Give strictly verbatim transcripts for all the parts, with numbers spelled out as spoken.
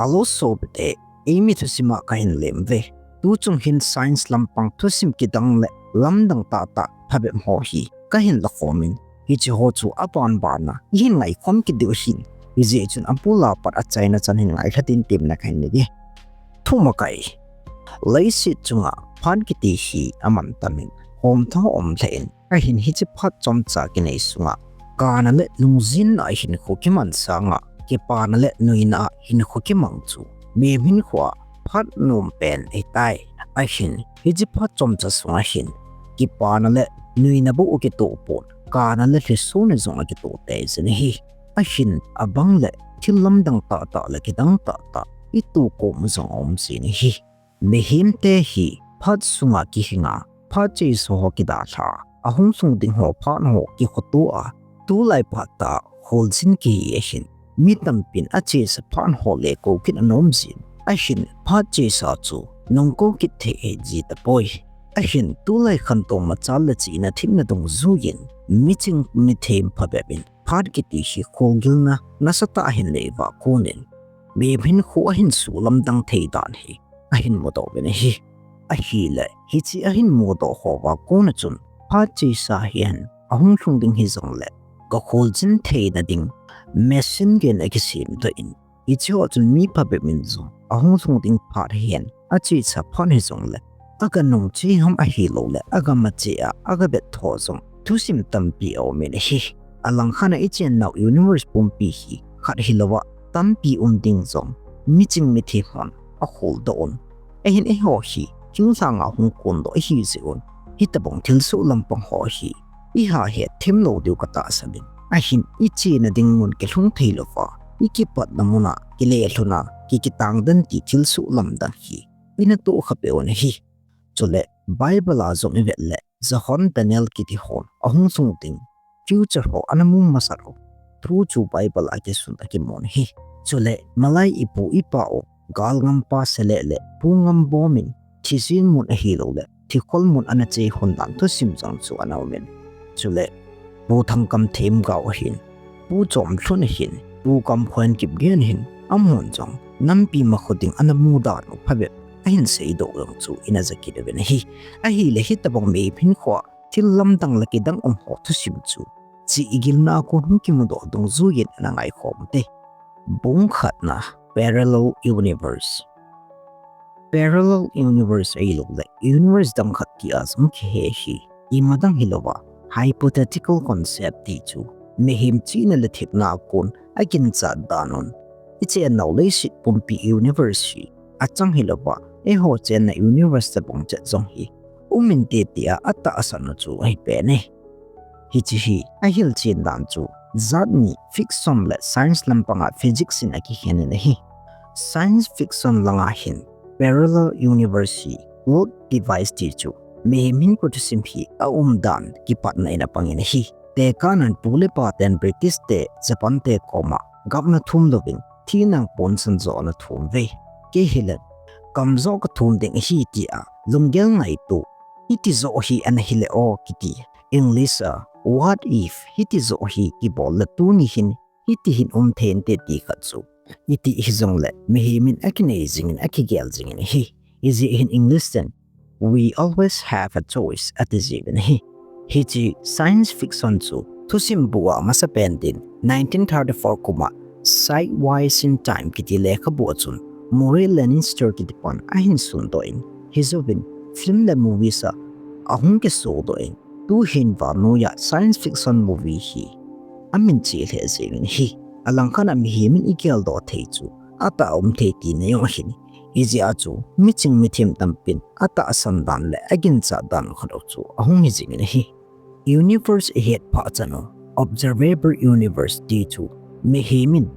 Hello sopite, eimi thusim a kahin lem uve. Tuchung hin science lampang thusim kidang le lamdang tahtah phabep ho hi kahin lakhom in, hiche ho chu aban ban a ihin ngaikhom kit diu ahin, hijeh chun abul a pat achaina chan hin ngailha dingin temna kahin nei e. Thumakai. Leiset chunga phat kiti hi amantam in, homtho aum lheh in, ahin hiche phat chomcha kinei sunga kana le lungjinna a hinkho kimang sanga, kipana le nuina a hinkho kimang chu mihem hinkho a phat nom pen ahitai. Ahin hiche phat chomcha sunga hin kipana le nuina bou kitoh pon, kana le lhison jong akitoh tei jin ahi. Ahin abang le thil lamdang tahtah le kidang tahtah itoh khom jong aum jin ahi. Mihemte hi phat sunga kihinga, phat chesa ho kidalha, ahung lhung ding ho phat ho kikhoto a, tulai phat a kholjin kihi ahin, mi tampin achesa phat ho le kou kit anom jin. Ahin phat chesa chu nungkou kit thei ahi ji tapoi. Ahin tulai khantou machal le chihna themna dungjuiyin, miching mithem phabep in phat kiti hi kholgilna nasatah ahin nei uva konin, mihem hinkho ahin sulamdang thei dan hi ahin mudoh uvin ahi. Ahile hiche ahin mudoh hou va kona chun phat chesa hihen ahung lhung ding hijongle, gakholjin theina ding machine geiyin akisemdoh in, hiche ho chun mi phabep in jong ahung lhung ding phat hihen, achesa phat hijongle, aga nungche ham ahilouleh aga mache a aga vettho jong thusim tampi aumin ahi. Alangkhat a ichennau universe pumpi hi khat hilouva tampi um ding jong miching mithem hon akholdoh un. Ahin eiho hi thinglhanga hung kondoh ihi jeh un, hitobang thilsoh lampang ho hi iha hetthemlou diu katahsan in. Ahin ichena ding mun kilhung theilouva, ikipatna muna kilelhun a kikitang den ti thilsoh lamdang hi ina tohkhapeh un ahi. Chule Bible a jong ivet le, Johan, Daniel kiti hon ahung lhung ding future ho ana mu masat u thu chu Bible a kisun akimun ahi. Chule Malai ipu ipau, galngampa Sele le Pu Ngambom in thijin mun ahilouleh thikhol mun ana che lhon dan thusim jong chu ana umin. Chule Pu Thangkam Themgao ahin, Pu Chomlhun ahin, Pu Kamkhoen Kipgen ahin, amahon jong nampi makho ding ana mu dan u phabep ahin seidoh jong chu ina jakit uvin ahi. Ahile hitobang mihem hinkho a thil lamdang le kidang um ho thusim chu chihgilna a kon hung kimudoh dungjuiyin ana ngaikhom ute. Bung khatna, Parallel Universe. Parallel universe ahilouleh universe dang khat tia jong kihe hi imadang hilouva, hypothetical concept ti chu mihem chihna le thepna a kon akinchat dan un, ichennau leiset pumpi universe hi achang hilouva, eiho chenna universe tobang chet jong hi um inte tia atahsan u chu ahi pen e. Hiche hi ahilchen dan chu jat ni, fiction le science lampanga physics in akikhen in ahi. Science fiction langa hin parallel universe hi plot device ti chu mihem hinkho thusim hi aumdan kipatna in apangin ahi. Tekahnan pu le paten British te, Japan te koma gapna thum louvin thina ponsan joh ana thum uve. Kei hile kamjoh kathum ding ahi tia lunggel ngaito hiti joh hi ana hile o kiti, English a what if hiti joh hi kibol le tuni hin hiti hin um thei inte ti khat chu iti hijongle mihem in akinei jingin, akigel jingin ahi. Hijeh hin English ten, "We always have a choice," ati jiuvin ahi. Hiche science fiction chu thusim bu a amasapen din nineteen thirty-four kum a Sidewise in Time kiti lekhabu a chun Murray Leinster kiti pan ahin sundoh in, hijouvin film le movies a ahung kisodoh in, tuhin vannoi a science fiction movie hi amin che lheh jengin ahi. Alangkhat a mihem in igeldoh thei chu atah a um thei tina jong ahin, hijeh a chu miching mithem tampin atahsan dan le aginchat dan khat u chu ahung hi jengin ahi. Universe ihet phah chan u, observable universe ti chu mihem in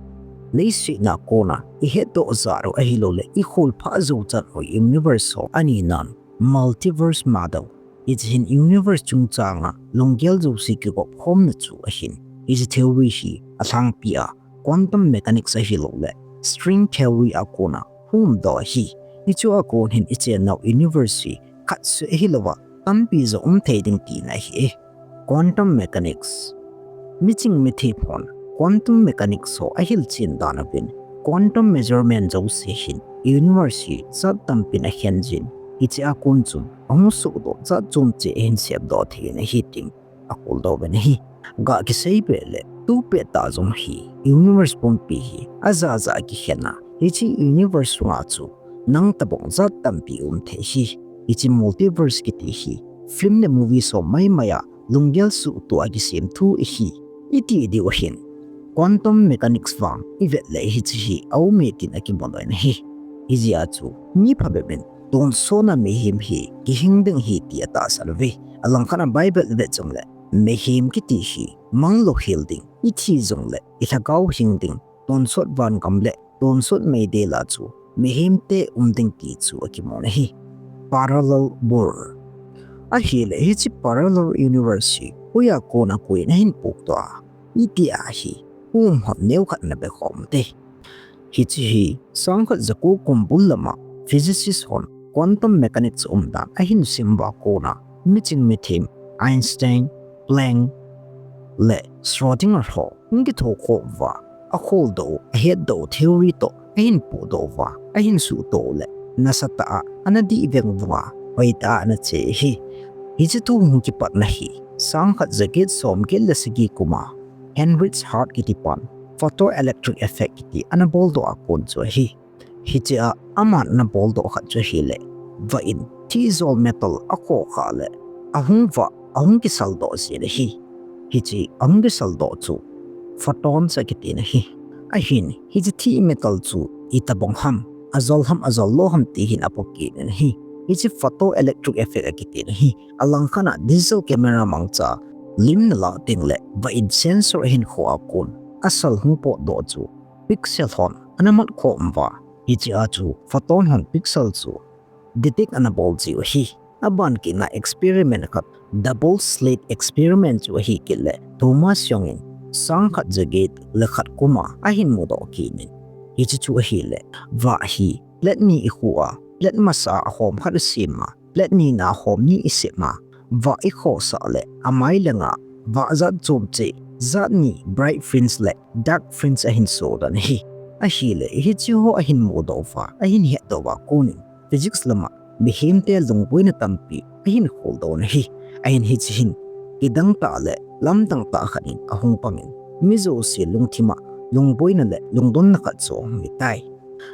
leiset a kona ihetdoh jat u ahilouleh ikhol phah jou chan u universe ho aninan, multiverse model, hiche hin universe chungchanga lunggel jouse kigop khomna chu ahin. Hiche theory hi alhangpi a quantum mechanics ahilouleh string theory a kona phumdoh ahi. Hichea kon hin ichennau universe hi khatseh ahilouva tampi jong um thei ding tina ahi e. Quantum mechanics. Miching mithem hon quantum mechanics ho ahilchen dan uvin Quantum measurement jouse hin universe hi jat tampin akhen jin, hichea kon chun ahung sohdoh jat chom cheh ahin semdoh thei in ahi tin akholdoh uvin ahi. Ga kisei pet le, tu pettah jong hi universe pumpi hi ajat jat a kikhen a, hiche universe sunga chu nang tobang jat tampi um thei ahi. Hiche multiverse kiti hi film le movie som maimai a lunggel suhtoh a kisem thu ahi. Iti diu ahin, quantum mechanics vang ivet le hiche hi aume tin akimu loi in ahi. Hijeh a chu mi phabep in tonsot a mihem hi kihing ding ahi ti atahsan uve. Alangkhat a Bible ivet jongle mihem kiti hi mang louhel ding, ithi jongle ilhagao hing ding, tonsot vangam le tonsot meidil a chu mihemte um ding ti chu akimun ahi. Parallel world. Ahile hiche parallel universe hi hoiya kona koi in ahin pohdoh a, itia hi um ham neokhat nabe khom ute. Hiche hi sangkhat jako kum bul lama physicist hon quantum mechanics umdan ahin sim uva kona miching mithem Einstein, Planck le Schrödinger ho hung kithokhom uva, akholdoh u, ahetdoh u theory toh ahin pohdoh uva, ahin suhtoh u le nasatah a ana dih veng uva, hoitah a ana che ahi. Hiche thu hung kipatna hi sangkhat jaget somget le sagi kuma Heinrich Hertz kiti pan photoelectric effect kiti ana boldoh a kon chu ahi. Hichea aman ana boldoh khat chu ahile, vah in thih jol metal akhoh khah le ahung vah, ahung kisaldoh jin ahi. Hiche ahung kisaldoh chu photons akitin ahi. Ahin hiche thih metal chu itobang ham, ajol ham ajol lou ham ti hin apoh kit in ahi. Hiche photoelectric effect akitin ahi. Alangkhat a digital camera mangcha lim nalah tengle vah in sensor ahin khoh a kon asal hung potdoh chu pixel hon ana mat khom uva, hichea chu photon hon pixel chu detect ana bol jiu ahi. Aban kitna experiment khat double slit experiment chu ahikit le Thomas Young in sangkhat jaget le khat kuma ahin mudoh kit in, hiche chu ahile, vah hi plate ni ikhoh a, plate masa a hom khat isem a, plate nina hom ni isem a, vah ikhohsah le amai langa vah jat chom cheh jat ni, bright fringe le dark fringe ahin sodoh in ahi. Ahile hicheho ahin mudoh uva, ahin hetdoh uva konin physics lama mihemte lungboina tampi ahin kholdoh in ahi. Ahin hiche hin kidang tah le lamdang tah khat in ahung pangin, mi jouse lungthima lungboina le lungdonna khat chu ahung hitai.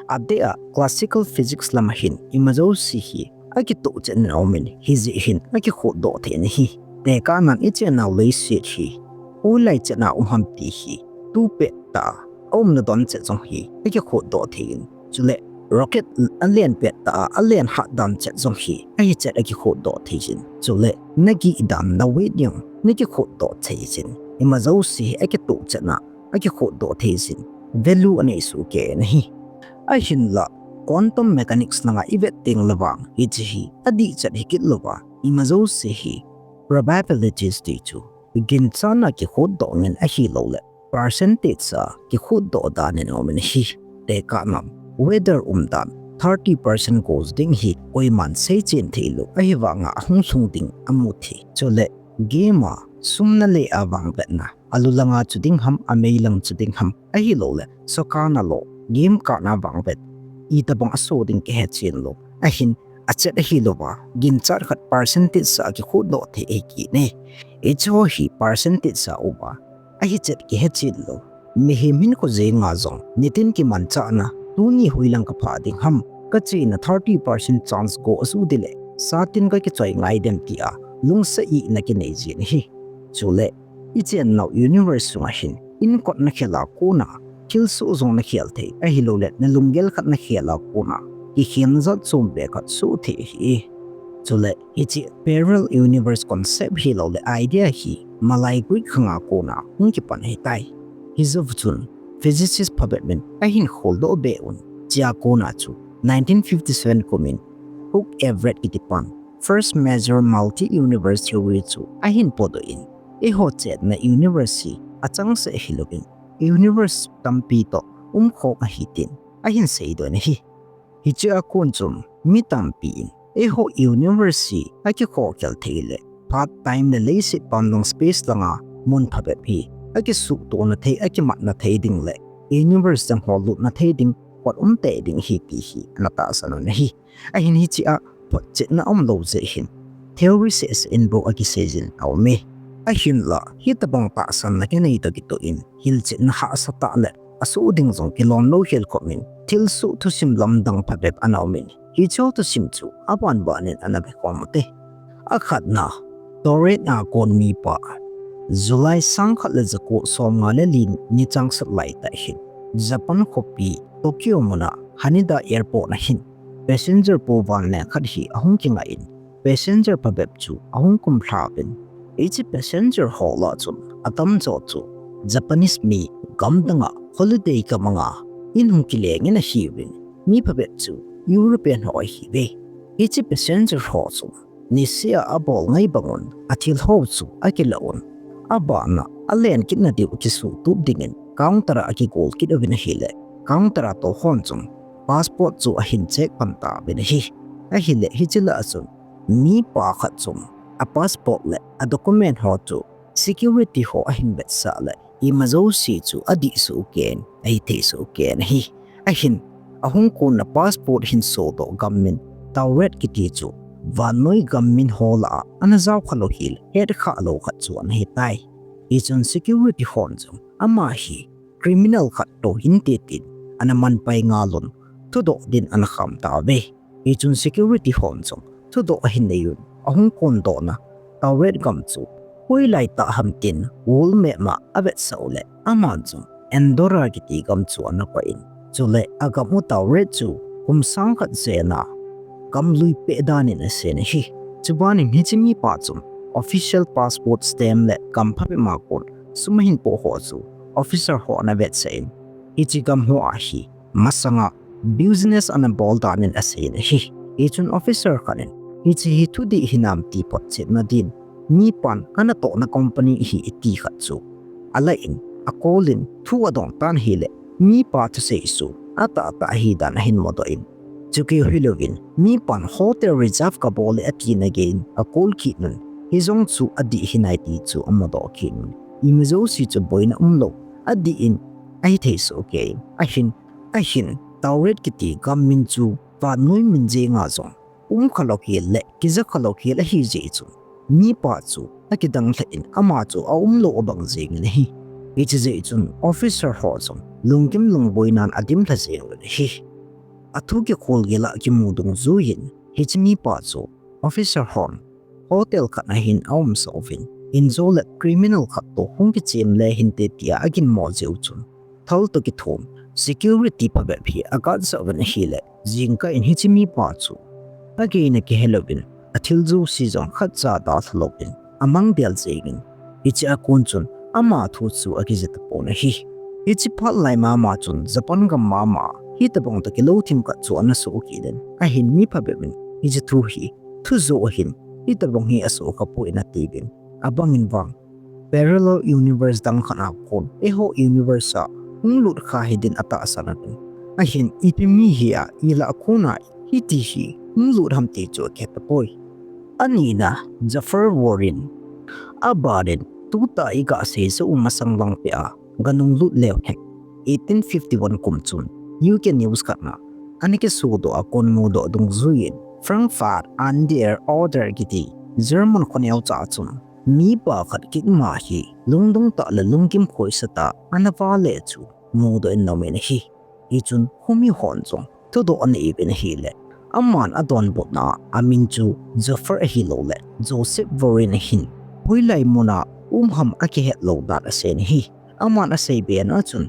Adeh a classical physics lama hin ima jouse hi akitoh chetna aumin, hijeh hin akikhuhdoh thei in ahi. Tekahnan ichennau leiset hi hoilai chetna um ham ti hi tu pettah a aumna don chet jong hi akikhuhdoh thei in, chule rocket alen pettah a alen hahdan chet jong hi ahichet akikhuhdoh thei in, chule nagih dan, na weight jong nakikhuhdoh thei in, ima jouse hi akitoh chetna akikhuhdoh thei in, value anei sohkei in ahi. Ahinla quantum mechanics langa ivet tengle vang hiche hi adihchet hikit louva, ima jouse hi probabilities ti chu ginchatna kikhuhdoh ngen ahiloule percentage a kikhuhdoh dan in aumin ahi. Tekahnan weather umdan thirty percent goal ding hi koiman seichen theilou, ahivanga ahung lhung ding amu thei. Chule game a sum naleh a vangvetna, alu langa chu ding ham, amei lang chu ding ham, ahiloule soccer nalo, game kahna vangvet itobang aso ding kihechen lou. Ahin achet ahilouva ginchat khat percentage a kikhuhdoh thei ahi kit e. Hicheho hi percentage a uva ahichet kihechen lou. Mihem hinkho jenga jong nitin kimanchahna, tuni hoilang kaphah ding ham, kachena thirty percent chance go asuh dile satin kakichoi ngai dem tia lungset ihna kinei jin ahi. Chule ichennau universe sunga hin inkot nakhel a kona thilsoh jong nakhel thei, ahiloule nalunggel khat nakhel a kona kikhelna jat chom be khat soh thei ahi. Chule hiche parallel universe concept hiloule idea hi malai Greek khanga kona hung kipan ahitai. Hijou chun physicist phabep in ahin kholdoh be un, chea kona chu nineteen fifty seven kumin Hugh Everett kitipan first major multi-universe theory chu ahin podoh in, eiho chenna universe hi achangseh ahilouvin universe tampi toh umkhom ahi tin ahin seidoh in ahi. Hichea kon chun mi tampin eiho universe hi akikhokhel theile phat time le leiset pam lang space langa mun phabep hi akisuhtohna thei, akimatna thei dingle universe dang ho lutna thei ding, phot um tei ding ahi ti hi ana tahsan un ahi. Ahin hichea photchetna umlou jeh hin theory seh seh in bou akiseijin aume. Ahinla, hitobang tahsanna kinei toh kitoh in, hilchetna hahsa tah le asuh ding jong kilom lou hel khopin, thilsoh thusim lamdang phabep ana umin, hiche thusim chu aban banin ana vekhom ute. Akhatna, Tourette a kon mipa. July sangkhat le jako somnga le li nichang sat laitah hin, Japan khopi Tokyo muna Haneda Airport na hin passenger po vanleng khat hi ahung kingah in, passenger phabep chu ahung kumlha uvin. Hiche passenger ho lah chun atamjo chu Japanese mi, gamdanga holiday kamanga in hung kilengin ahiuvin, mi phabep chu European ho ahiuve. Hiche passenger ho chu nisea abol ngai bangun athil ho chu akilah un, abana alen kitna diu akisuhtup dingin counter a akigol kit uvin ahile, counter a tou hon chun passport chu ahin check pan tauvin ahi. Ahile hiche lah a chun mipa khat chun apassport le adocument ho chu security ho ahin vetsah le, ima jouse chu adih soh ken, ahithei soh ken ahi. Ahin, ahung konna passport hin sodoh gam min, Tourette kiti chu vannoi gam min ho lah a ana jaokha lou hel, hetkhah lou khat chu ana hitai. Hichun security hon chun ama hi criminal khat toh hinte tin ana manpai ngal un, thudoh din ana kham tauve. Hichun security hon chun thudoh ahin neiyun, ahung kondohna Tourette gam chu hoilai tah ham tin world map a avetsah u le, aman chun Andorra kiti gam chu ana koiyin, chule agam u Tourette chu kum sangkhat jena gamlui peh danin asen ahi. Chubanin hiche mipa chun official passport stamp le gam phabep a kon sum ahin poh ho chu officer hon ana vetsah in, hiche gam ho a hi masanga business ana bol danin aseiyin ahi. Hichun officer khat in, hiche hi thudih hinam ti photchetna din mipan anatohna company ahi ati khat chu alah in, akouvin thu adong tan ahile, mipa thusei chu atahtah ahidan ahin mudoh in, chukeu hilouvin mipan hotel reserve kabol e atina geiyin akol kit un, hijong chu adih hinai ti chu amudoh kit un, ima jouse chu boina umlou, adih in ahithei soh keiyin, ahin, ahin Tourette kiti gam min chu vannoi min jenga jong umkha lou hel le kijakha lou hel ahijeh chun, mipa chu akidang lheh in ama chu aumlou abang jengin ahi. Hiche jeh chun officer ho chun lunggim lungboinan adimlha jeng uvin ahi. Athu kikhol gel a kimu dungjuiyin hiche mipa chu officer hon hotel khat a hin aumsah uvin, injo le criminal khat toh hung kichem le hinte tia aginmo jeh u chun, thal toh kithum security phabep hi aguard sah uvin ahile, jingkah in hiche mipa chu ageina kihelouvin, athil jouse jong khatcha dalha louvin amangdel jengin, hiche a kon chun ama thu chu akijih tapon ahi. Hiche phat lai mama chun Japan gam mama hitobang toh kilou themkhat chu ana soh kit in, ahin mi phabep in hiche thu hi thujo ahin, hitobang hi asoh khapoi atiuvin, abangin vang parallel universe dang khat a kon eiho universe a hung lut kha hidin atahsan uvin, ahin ipi mi hi a ilah a kona hiti hi hung lut ham ti chu akihe tapoi. Anina, Jafar Warren. Abanin, tutah iga seijou u masang lang peh a ganung lut leu hen, eighteen fifty-one kum chun U K news khat na ana kisodoh a kon mudoh dungjuiyin, Frankfurt an der Oder kiti German khoneocha chun mipa khat kikma hi lungdong tah le lunggim khoisa tah ana vale chu mudoh in aumin ahi. Hichun khomi hon jong thudoh anei uvin ahile, aman adonbutna a amin chu Jafar ahilou le Joseph Warren ahin, hoilai muna um ham akihet lou dan aseiyin ahi. Aman aseibe na chun,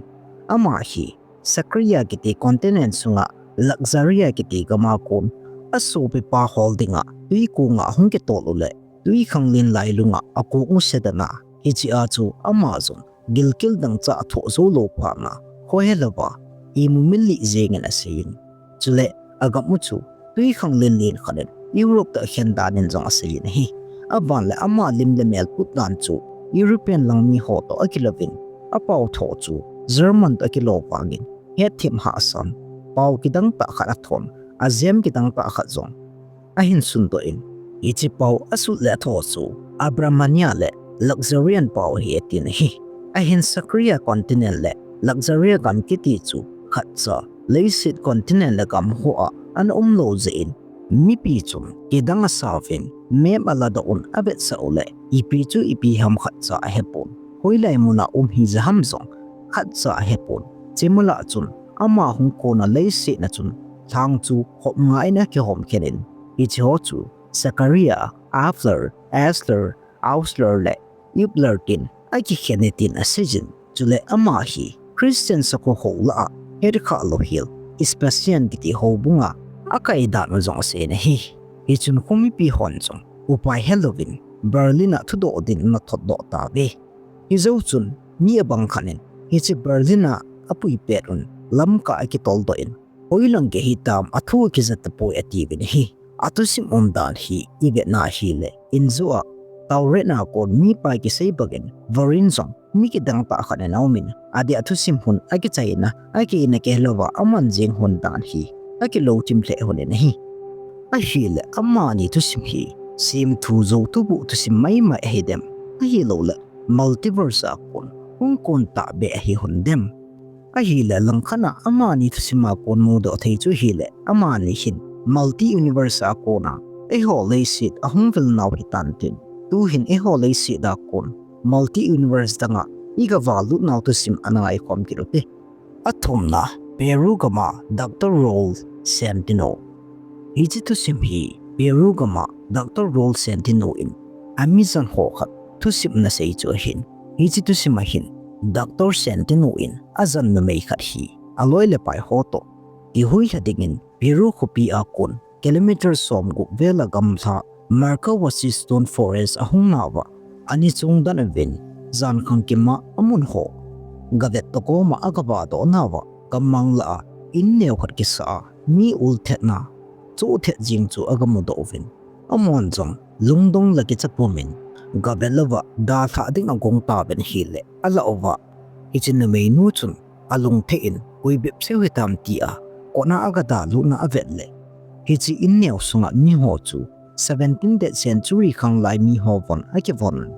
ama hi Sakhalin kiti continent sunga Laxaria kiti gam a kon asopipa hol dinga twikonga ahung kitol u le, twikhanglen lailunga akong u sedan a, hiche a chu ama jong gilkel dangchah athoh jou lou phat na, khohe louva imu milih jengin aseiyin, chule agam u chu twikhanglen len khat in Europe toh akhen danin jong aseiyin ahi. Aban le ama lim le mel put dan chu European lang mi ho toh akilouvin, apao thoh chu German toh akilo vangin, hetthem hahsan, pao kidang tah khat athon, ajem kidang tah khat jong ahin sundoh in, hiche pao asut le athoh chu Abrahmania le Laxarian pao ahi atin ahi. Ahin Sakhalin continent le Luxury gam kiti chu khatcha leiset continent le gam hoa ana umlou jeh in, mipi chun kidang asauvin, map aladoh un avetsah uleh, ipi chu ipi ham khatcha ahepon. Hoilai muna um hija ham jong khatcha ahepon. Chemula chun ama hung kona leiset na chun lhang chu khop nga in akihom khen in, hicheho chu Zachariah, Abler, Asler, Ausler le Upler tin akikhen e tin aseijin. Chule ama hi Christian sakho ho lah a hetkhah louhel Vespasian kiti houbunga akai dan u jong asei in ahi. Hichun khomipi hon jong upai helouvin Berlin a thudoh din ana thotdoh tauve. Hijou chun mi abang khat in hiche Berlin a apui pet un lamkah akitoldoh in, hoilang gei hitam, athu akija tapoi atiuvin ahi. Athusim umdan hi ivetna hile, injo a taoretna kon mipa kisei bangin Varun jong mi kidang tah khat in aumin, adeh a thusim hon akichaina, akina kihelouva aman jeng hon dan hi akilou chim lheh hon in ahi. Ahile amani thusim hi semthu jou thubuh thusim maimai ahidem, ahilouleh multiverse a kon hung kon tahbeh ahi hon dem? Ahile langkhat a amani thusim a kon mudoh thei chu hile, amani hin multi-universe a kona eiho leiset ahung vil nau hitan tin, tuhin eiho leiset a kon multi-universe danga igavalut nau thusim ana ngaikhom kit ute. Athumna, Peru gama Doctor Raul Centeno. Hiche thusim hi Peru gama Doctor Raul Centeno in amijan ho khat thusim ana sei chu ahin. Hiche thusim a hin Doctor Centeno in ajan numei khat hi aloi le pai ho toh kihuilha dingin Peru khopi a kon kilometer somgup vela gamla Markahuasi Stone Forest ahung nauva, ani chungdan uvin, jankhang kima amun ho gavet tokoma agavadoh nauva, gammang lah a in neo khat kisa a mi ulthetna, chohthet jing chu agamudoh uvin, amahon jong lungdong le kicha pumin gavet louva dalhah ding agong tauvin ahile, alah uva hiche numeinu chun alungthim in, koi bep seu hitam tia kona agadalutna avet leh, hiche in neo sunga miho chu seventeenth century khanglai miho von akivon un,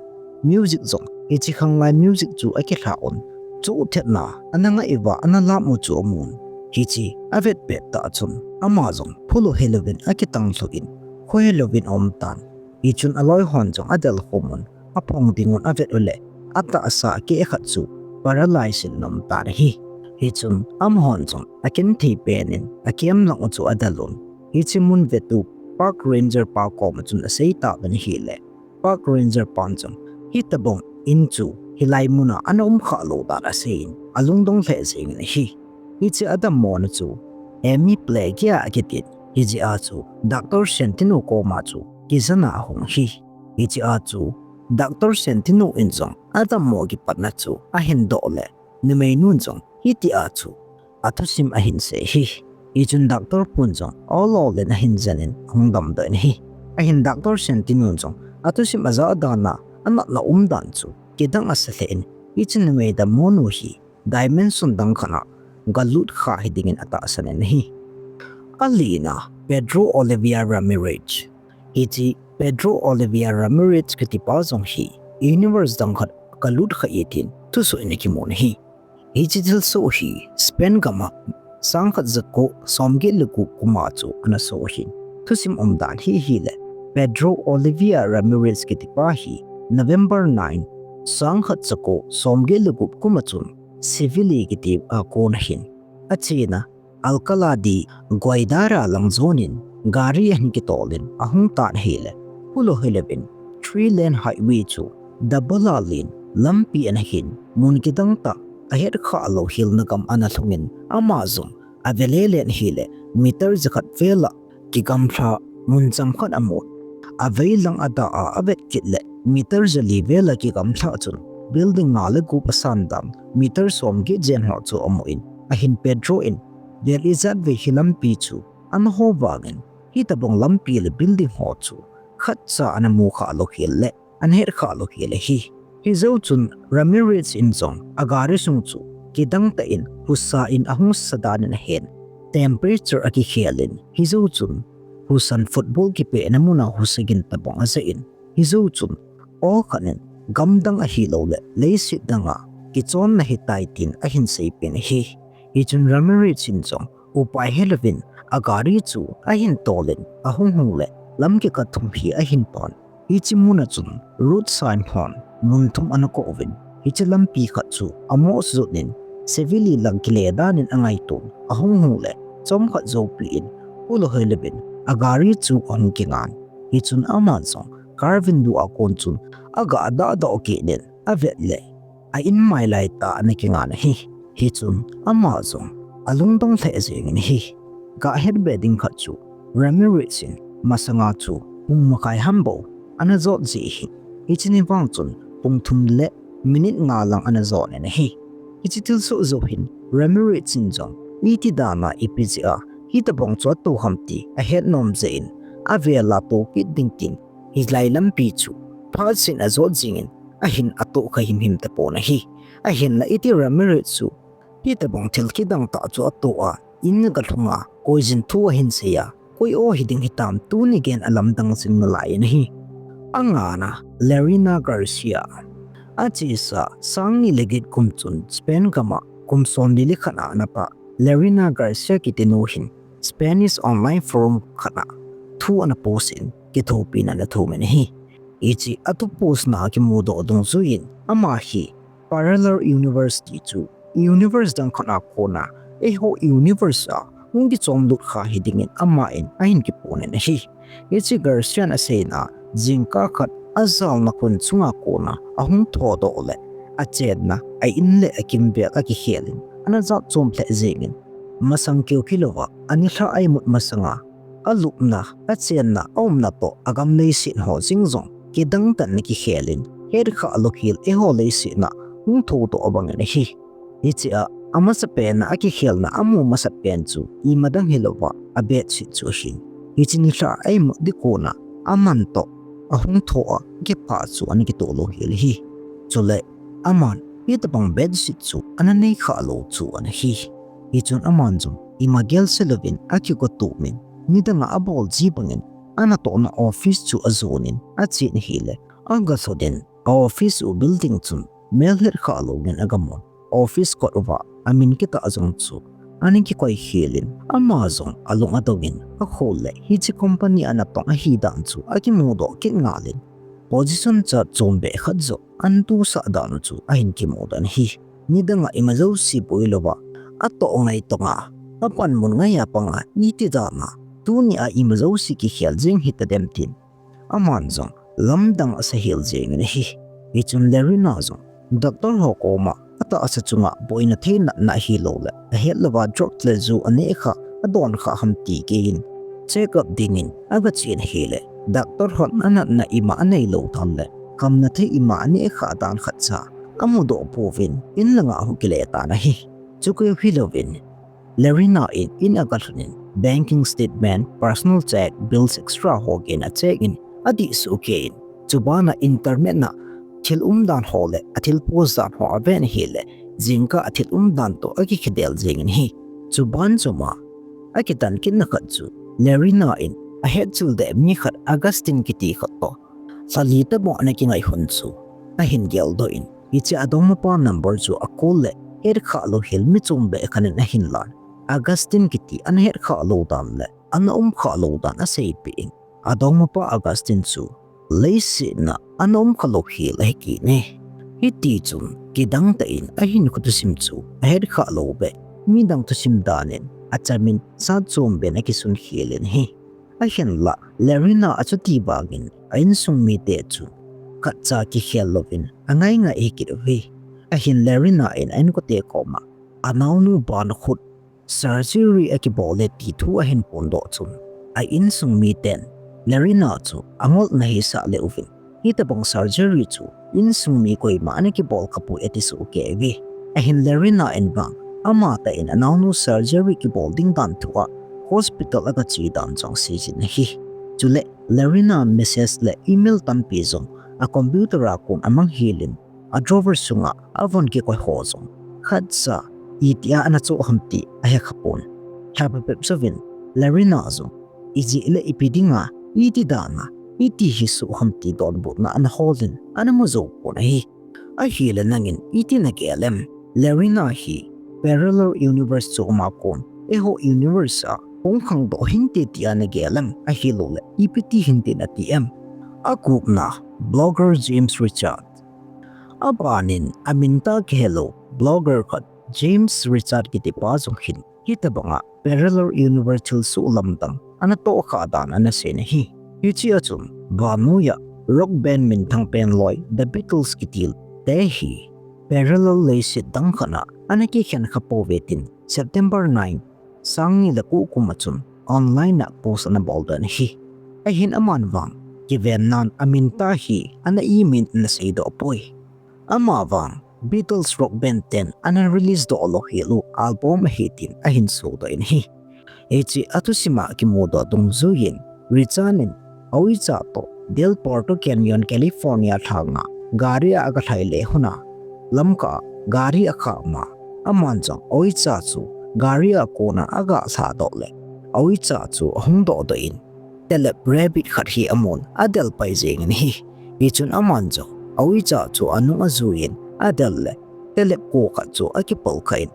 music jong hiche khanglai music chu akilha un, chohthetna ana ngah uva ana lam u chu amun. Hiche avet pettah chun ama jong phulou helouvin akitang lhu in, khohelouvin aumtan. Hichun aloi hon jong adelkhum un, aphong dingun avet uleh, atahsa akeh khat chu paralyze in ana umtan ahi. Hichun amahon jong akinthei pen in akemlang u chu adelun, hiche mun vetu park ranger pa koma chun aseitauvin ahile, park ranger pan jong hitobang in chu hilai muna ana umkhah lou dan aseiyin, alungdong lheh jengin ahi. Hiche adammona chu hemiplejia akitin, hijeh a chu Doctor Centeno koma chu kijana ahung ahi. Hichea chu Doctor Centeno in jong adammo kipatna chu ahindoh leh, numeinun jong hitia chu athusim ahinsei ahi. Hichun Doctor pun jong ol ol in ahin jen in ahung damdoh in ahi. Ahin Doctor Centeno in jong athusim ajah dan a anatna umdan chu kidang asa lheh in, hiche numei dammonu hi dimension dang khat a galut kha hidingin atahsan in ahi. Alina, Pedro Oliveira Ramirez. Hiche Pedro Oliveira Ramirez kitipa jong hi universe dang khat galut kha e tin thusoh in akimun ahi. Hiche thilsoh hi Spain gam a sangkhat jako somget le gup kum a chu ana soh ahin, thusim umdan hi ahileh, Pedro Oliveira Ramirez kitipa hi November nine, sangkhat jako somget le gup kum a chun Seville kiti a kon ahin, achena Alcalá de Guadarrama lang jonin gari ahin kitol in ahung tan ahileh, phulou helouvin three lane highway chu double a len lampi ana hin, mun kidang tah, ahet khah lou helna gam ana lhungin, ama jong ave lelen ahileh, meter jakhat vel a kigamlha mun chomkhat amun. Avei lang adah a avet kit leh, meter jali vel a kigamlha chun building nga le gup asan dan, meter somget jen ho chu amun, ahin Pedro in, vel ijat vei hi lampi chu ana ho vangin, hitobang lampi le building ho chu khatcha ana mu khah lou hel leh ana het khah lou hel ahi. Hijou chun Ramirez in jong agari sung chu kidang tah in husa in ahung sa dan in ahen, temperature akikhel in, hijou chun husan football kipehna mun a husa gin tobang ajah in, hijou chun aw khat in gamdang ahilouleh leiset dang a kichonna hitai tin ahin seipeh in ahi. Hichun Ramirez in jong upai helouvin agari chu ahin tolin ahung hung le lam kikat thum hi ahin pan. Hiche muna chun road sign hon mun thum ana koh uvin, hiche lampi khat chu amo sujut in, Seville lang kile danin angaiton, ahung hung le chomkhat joupi in, pulou helouvin agari chu ahung kingan. Hichun ama jong car window a kon chun aga dah doh kit in avet le, a in mai lai tah ana kingan ahi. Hichun ama jong alungdong lheh jengin ahi. Gahet be ding khat chu Ramirez in masanga chu pung makai ham bou ana jot jeh ahin, hiche ni vang chun pung thum le minute nga lang ana jot in ahi. Hiche thilsoh jou hin Ramirez in jong iti dana ipi jeh a hitobang chu ato ham ti ahet nom jeh in, avel a to kit ding tin hilai lampi chu phat seh in ajot jingin, ahin ato kha himhim tapon ahi. Ahinla iti Ramirez chu hitobang thil kidang tah chu ato a, in aga lhung a, koijin thu ahin sei a, koi o hiding hitam tuni geiyin alamdang jing nalai in ahi. Angana, Lorena Garcia. Achesa, sang ni le get kum chun Spain gam a kum som ni le khat a ana pha Lorena Garcia kiti nu hin Spanish online forum khat a thu ana post in, kithopina ana thum in ahi. Hiche athu post na kimudoh dungjuiyin, ama hi parallel universe ti chu universe dang khat a kona eiho universe a hung kichom lut kha hidingin aman ahin kipon in ahi. Hiche Garcia in aseina, jingkah khat ajalna khun chunga kona ahung thodoh le, achenna a in le akimvel akikhel in, ana jat chom lheh jengin, masang keu hilouva, anilhah a imut masanga alupna, achenna, aumna toh agam leiset ho jeng jong kidang tah in akikhel in, hetkhah lou hel eiho leiset a hung thodoh bangin ahi. Hichea amasapen a akikhelna amu masapen chu imadang hilouva, a bedsheet chu ahin. Hiche nilhah a imut ding kona aman toh ahung tho a, akiphah chu ana kitoh lou hel ahi. Chule aman hitobang bedsheet chu ana neikhah lou chu ana hi. Hichun aman jong ima gelse louvin akigotup in, nidanga abol ji bangin anatohna office chu ajonin achen ahile, agalhut in a office u building chun mel hetkhah louvin agamun, office kot uva amin kitah jong chu ana kikoi khel in, ama jong alung adongin akhol le hiche company a anatong ahidan chu akimudoh kit ngal in, position chat chombeh khat joh ana tosah dan u chu ahin kimudoh in ahi. Nidanga ima jouse boi louva, atoh ngai tonga, apanmun ngai a panga iti dana tunia ima jouse kikhel jeng hitadem tin aman jong lamdang asa hel jengin ahi. Hichun Lorena jong doctor ho koma atahsa chunga boina thei natna ahiloule ahet louva drugs le ju aneh kha, adon kha ham ti geiyin check up dingin agachen ahile, doctor hon anatna ima aneilou dan le kamna thei ima aneh kha dan khatcha amudoh pouvin, in langa ahung kile tan ahi. Chukeu hilouvin Lorena in in agalhun in, banking statement, personal check, bills extra ho geiyin acheck in, adih sohkei in, chubana internet a thil umdan ho le athil post dan ho aven ahile, jingkah a thil umdan toh akikhedel jengin ahi. Chuban choma akitan kitna khat chu Lorena in ahetchil deh mi khat Augustine kiti khat toh lhali tobang ana kingaihon chu ahin geldoh in, hiche adongmapa number chu acall le, hetkhah lou hel mi chombeh khat in ahin lan, Augustine kiti ana hetkhah lou dan le ana umkhah lou dan aseipeh in, adongmapa Augustine chu leiset a ana umkha lou hel ahi kit e. Hitichun kidang tah in ahinkho thusim chu ahetkhah lou beh, midang thusim dan in achamin jat chombeh in akisun khel in ahi. Ahinla Lorena achuti vangin a insung mite chu khatcha kikhel louvin angai ngai ahi kit uve. Ahin Lorena in a inkote koma anaonu ban khut surgery akibol e ti thu ahin phondoh chun, a insung miten Lorena chu angolna ahisah leh uvin, hitobang surgery chu insung mi koima ana kibol khapoi ati sohkei uve. Ahin Lorena in vang amatah in anaonu surgery kibol ding dan thua hospital agache dan jong aseijin ahi. Chule Lorena message le email tampi jong a computer a kon amang helin, a drawer sunga avon kikoi ho jong khatcha itia ana choh ham ti ahekhapon. Lhapeh peh jouvin Lorena jong ijeh le ipi dinga, iti dana, iti hisoh ham ti donbutna ana holin ana mu joupon ahi. Ahile nangin iti nagel em? Lorena hi parallel universe chu uma kon, eiho universe a hung khangdoh hinte tia nagel em? Ahilouleh ipi ti hinte nati em? Agupna, blogger James Richard. Abanin amin tah kihelou blogger khat James Richard kitipa jong hin hitobanga parallel universe thilsoh lamdang ana tohkhah dan ana seiyin ahi. Hichea chun vannoi a rock band minthang pen loi The Beatles kitil te hi parallel leiset dang khat a ana kikhen khapouve tin September nine, sang ni le ko kum a chun online a post ana bol dan ahi. Ahin aman vang kivennan amin tah hi ana imin ana seidoh poi. Amavang Beatles rock band ten ana release doh louhel u album ahi tin ahin sodoh in ahi. Hiche athusima kimudoh dungjuiyin Richard in a uicha toh Del Porto Canyon, California lhanga gari a agalhai le hun a Lamka a gari akhah ma, aman jong a uicha chu gari a kona agalha doh le a uicha chu ahung dohdoh in, telep rabbit khat hi amun adel pai jengin ahi. Hichun aman jong a uicha chu anung ajuiyin adel le telep ko khat chu akipol khah in,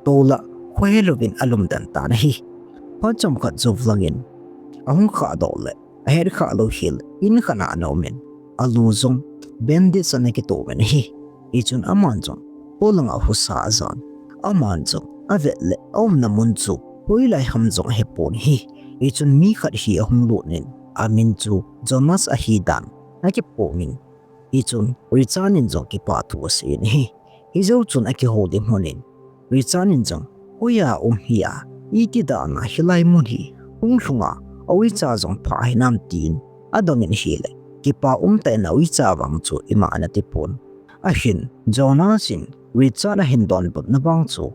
tola khohe louvin alum den tan ahi. Phat chomkhat jou langin ahung khah doh le ahet khah louhel in khat a ana umin, alu jong bandage ana kitom in ahi. Hichun aman jong polanga husa ajan, aman jong avet le aumna mun chu hoilai ham jong ahepon ahi. Hichun mi khat hi ahung lut in amin chu Jonas ahi dan akipomin, hichun Richard in jong kipathu aseiyin ahi. Hijou chun akihoulim lhonin Richard in jong, hoiya um hia, iti dana hilai mun hi hung lhunga a uicha jong phah hinam tin adongin ahile, kipa umtah in a uicha vang chu ima ana tipon. Ahin Jonas in Richard ahin donbutna vang chu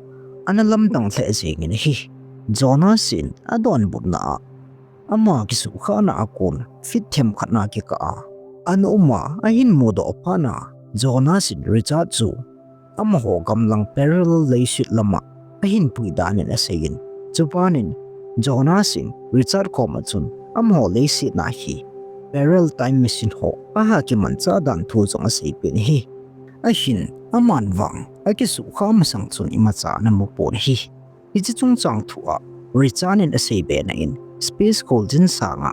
ana lamdang lheh jengin ahi. Jonas in adonbutna a ama kisuhkhahna a kon fit themkhat na kikah a ana uma ahin mudoh phat na, Jonas in Richard chu amaho gamlang parallel leiset lama ahin pui danin aseiyin, chubanin Jonas in Richard koma chun amaho leiset na hi parallel time machine ho aha kimanchah dan thu jong aseipeh in ahi. Ahin aman vang akisuhkhah masang chun imacha ana mupon ahi. Hiche chungchang thu a Richard in aseibe na in space kholjin sanga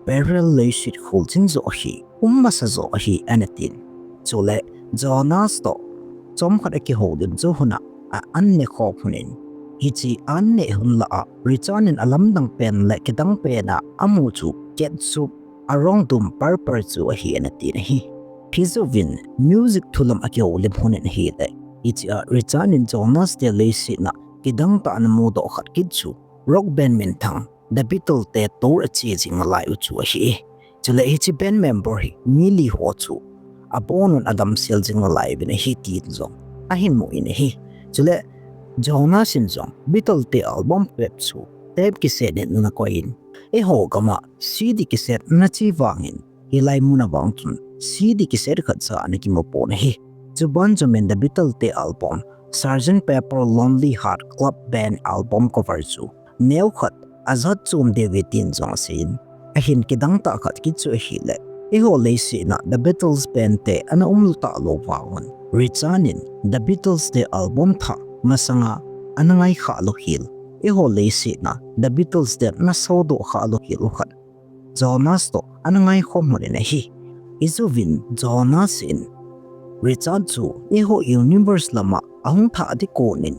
parallel leiset kholjin joh hi um masa joh ahi ana tin. Chule Jonas toh chomkhat akihoulim jou hun a a an nekhom lhonin, hiche an neh hun lah a Richard in alamdang pen le kidang pen a amu chu ketchup, arong dum purple chu ahi ana tin ahi. Hijouvin music thu lam akihoulim lhonin ahile, hichea Richard in Jonas te leiset na kidang tah ana mudoh khat kit chu rock band minthang The Beatles te tour ache jing nalai u chu ahi. Chule hiche band member hi mi li ho chu abonun adamsel jing nalai uvin ahi tin jong ahin mu in ahi. Chule Jonas in jong Beatles te album phabep chu tape cassette in ana koiyin, eiho gama C D cassette ana che vangin, hilai mun a vang chun C D cassette khatcha ana kimupon ahi. Chuban chom in The Beatles te album Sergeant Pepper Lonely Heart Club Band album cover chu neokhat ajat chom deuve tin jong aseiyin, ahin kidang tah khat kit chu ahile, eiho leiset na The Beatles band te ana umlou talou vangun, Richard in The Beatles te album thah masanga ana ngaikhah louhel, eiho leiset na The Beatles te ana sodoh khah louhel u khat Jonas toh ana ngaikhom lhonin ahi. Hijouvin Jonas in Richard chu eiho universe lama ahung thah ding konin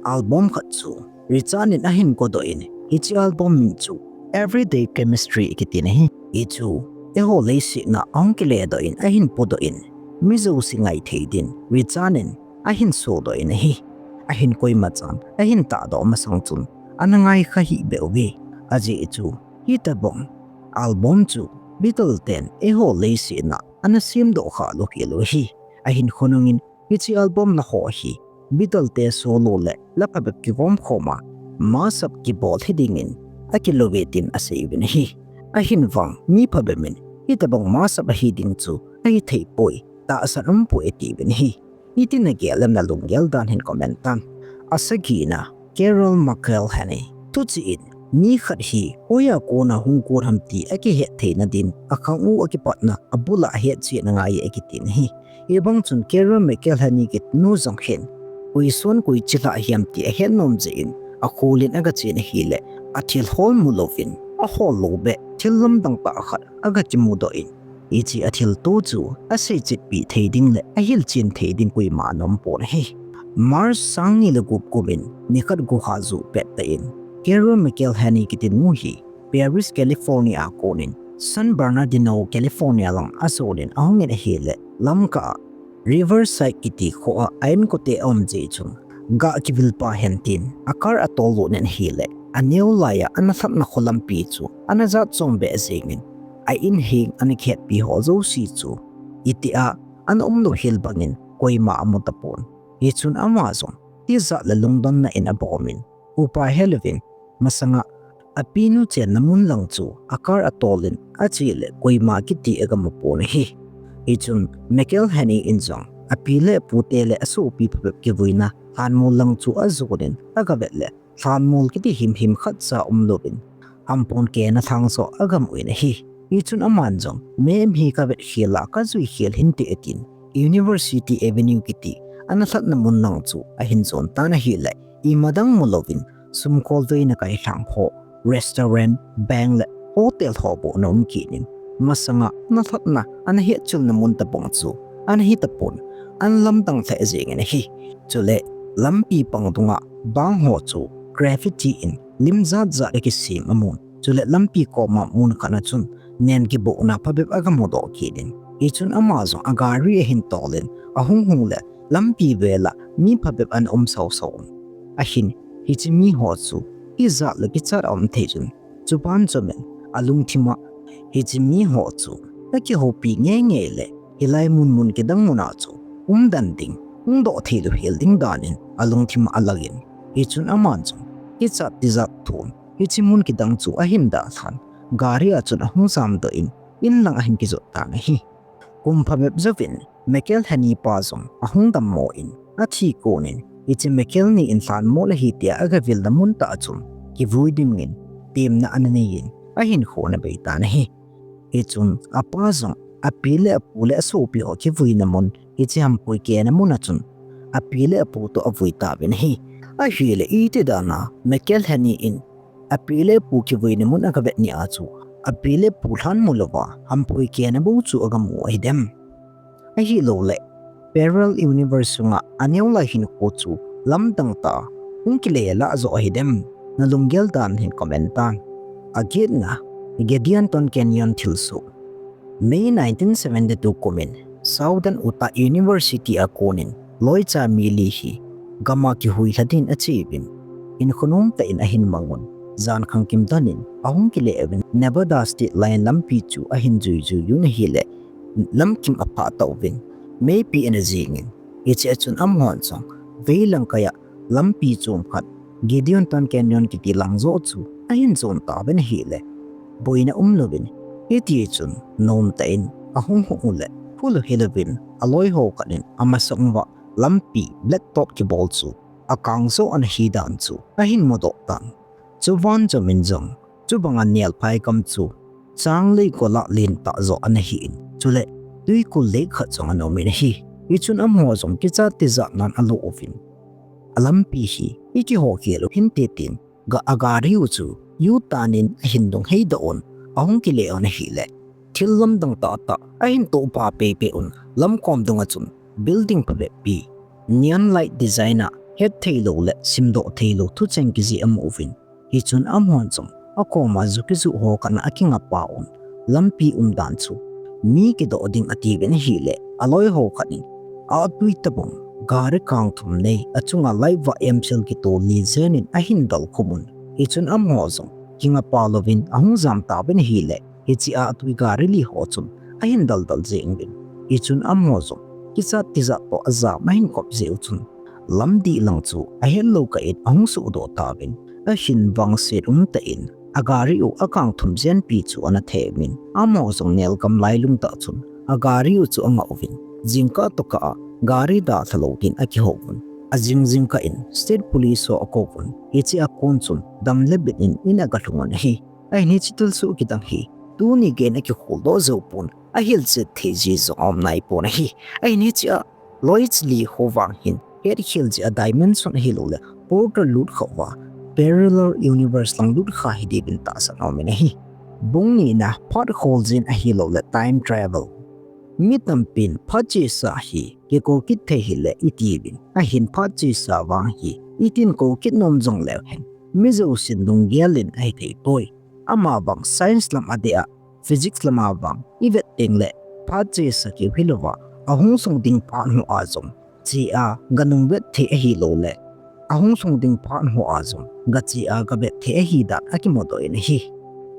album khat chu Richard in ahin kodoh in, hiche album min chu Everyday Chemistry akitin ahi. Hichu eiho leiset na ahung kiledoh in ahin podoh in, mi jouse ngaithei din Richard in ahin sodoh in ahi. Ahin koima chan ahin tahdoh masang chun ana ngaikha hih beh uve. Ajeh chu hitobang album chu Beatles ten eiho leiset na ana semdoh khah louhel u ahi. Ahin khonungin hiche album na ho hi Beatles te solo le la phabep kigomkhom a mashup kibol hi dingin akilouve tin aseiuvin ahi. Ahin vang mi phabep in hitobang mashup ahi ding chu ahithei poi, tahsan umpoi atiuvin ahi. Iti nagel em, nalunggel dan hin comment tan. Asagina, Carol McElhenney. Thuchih in mi khat hi hoiya kona hung kon ham ti akihet theina din akhang u akipatna abul a ahetchetna ngai e akitin ahi. Hibang chun Carol McElhenney kiti nu jong hin, koi son koi chilhah hiam ti ahet nom jeh in, akhol in aga chen ahile, athil hol mu louvin, ahol lou beh, thil lamdang tah khat aga kimudoh in, hiche athilto chu asei chetpi thei ding le ahil chen thei ding koima ana um pon ahi. March sang ni le gup kum in nikhat guha joh pet tah in, Carol McElhenney kiti nu hi Paris, California a kon in San Bernardino, California lang a jon in ahung in ahile, Lamka a Riverside kiti kho a a inkote a um jeh chun, ga kivil pa hen tin a car a tol lut in ahile, aneo lai a ana lhatna kho lampi chu ana jat chom beh jeng in, a in heng ana kihetpi ho jouse chu, itih a ana um lou hel bang in koima amu tapon. Hichun ama jong tijat le lungdonna in abom in, upa helouvin, masanga apinu chenna mun lang chu a car a tol in ache le koima kiti aga mu pon ahi. Hichun McElhenney in jong api le apu te le asopi phabep kivuina lhanmol lang chu ajon in aga vet le, lhanmol kiti himhim khatcha um louvin, hampon kena lhang joh aga mu in ahi. Hichun aman jong, mem hi ka vet khel a ka jui khel hinte atin, University Avenue kiti ana lhatna mun lang chu ahin jon tan ahile, ima dang mu louvin, sumkol veina kailhang ho, restaurant, bank le hotel ho bou ana um kit in, masanga ana lhatna, ana hetchelna mun tabang chu ana hi tapon, ana lamdang lheh jeng in ahi. Chule lampi pang dunga bang ho chu graffiti in lim jat jat a kisem amun, chule lampi koma mun khat a chun nen kibohna phabep aga mudoh kit in, hichun ama jong a gari ahin tol in ahung hung le, lampi vel a mi phabep ana um sao sao un. Ahin, hiche mi ho chu ijat le kichat a um thei chun, chuban chom in alungthim a, hiche mi ho chu akihoupi ngei ngei le, hilai mun mun kidang mun a chu umden ding, hungdoh thei lou hel ding dan in alungthim a alang in, hichun aman jong kichat tijat thon hiche mun kidang chu ahin dalhan, gari a chun ahung jamdoh in, in lang ahin kijot tan ahi. Kum phabep jouvin, McElhenney pa jong ahung dammo in, athi kon in, hiche McElhenney in lhanmol ahi tia aga vilna mun tah a chun kivui ding in temna ana nei in, ahinkho ana bei tan ahi. Hichun apa jong api le apu le asopi ho kivuina mun, hiche hampoi kena mun a chun api le apu toh avui tauvin ahi. Ahile iti dan a McElhenney in api le apu kivuina mun aga vet ni a chu, api le apu lhanmu louva hampoi kena bou chu aga mu ahidem? Ahilouleh, parallel universe sunga aneo lai hinkho chu lamdang tah a hung kile lah joh ahidem? Na lunggel dan hin comment tan. Agetna, Geddington Canyon thilsoh. May nineteen seventy-two kum in Southern Utah University a kon in loicha mi li hi gam a kihuilha din ache uvin, hinkho nom tah in ahin mang un, jan khangkim don in ahung kile uvin, Nevada State line lampi chu ahin jui jui un ahile, lamkim aphah tauvin, meipi ana jing in, hiche a chun amahon jong veilang kai a lampi chom khat, Geddington Canyon kiti lang joh chu ahin jon tauvin ahile, boina um louvin, hiti chun nom tah in ahung hung u le, phulou hilouvin aloi ho khat in amasang uva lampi blacktop kibol chu akang joh ana hi dan chu ahin mudoh tan. Chuban chom in jong, chubanga nelphai gam chu changlei kol a lentah joh ana hi in, chule twikol lei khat jong ana um in ahi. Hichun amaho jong kichat tijat nan alo uvin, alampi hi ikiho khel u hinte tin, ga, a gari u chu U-turn in ahin dung heidoh un, ahung kile un ahile, thil lamdang tahtah ahin tohpha peipei un, lamkom dunga chun building phabep pi, neon light design a hetthei lou le simdoh thei lou thucheng kijih amu uvin, hichun amahon jong akoma ju kijuh ho khat a akingapa un, lampi umdan chu mi kidoh ding atiuvin ahile, aloi ho khat in, atui tabang gari kang thum nei, achunga light vah emchel kitoh li jen in ahin dol khum un, hichun amaho jong kingapa louvin ahung jam tauvin ahile, hiche a atui gari li ho chun ahin daldal jeng uvin, hichun amaho jong kichat tijat toh ajam ahin kop jeh u chun, lamdih lang chu ahetlou kah in ahung suhdoh tauvin, ahin vangset umtah in a gari u akang thum jenpi chu ana them in, amaho jong nelgam lailung tah chun a gari u chu angah uvin, jingkah tokah a gari dalha lou din akihou vun, ajing jingkah in State Police ho akouvun, hiche a kon chun dam le bit in in agalhung un ahi. Ahin hiche thilsoh kidang hi tuni gei in akikholdoh jou pon, ahilchet thei ji jong aum naipon ahi. Ahin hichea Lois Lee ho vang hin, hetkhel jeh a dimension ahilouleh portal lut khah uva parallel universe lang lut kha hidiuvin tahsan aumin ahi. Bung nina, phat kholjin ahilouleh time travel. Mi tampin phat chesa hi kikou kit thei hile itiuvin, ahin phat chesa vang hi itin kou kit nom jongleu hen, mi jousen lunggel in ahithei poi. Amavang science lam adeh a, physics lama vang ivet tengleh, phat chesa keu hilouva, ahung sung ding phat hoa jong chea ganung vet thei ahilouleh, ahung sung ding phat hoa jong gachea gavet thei ahidan akimudoh in ahi.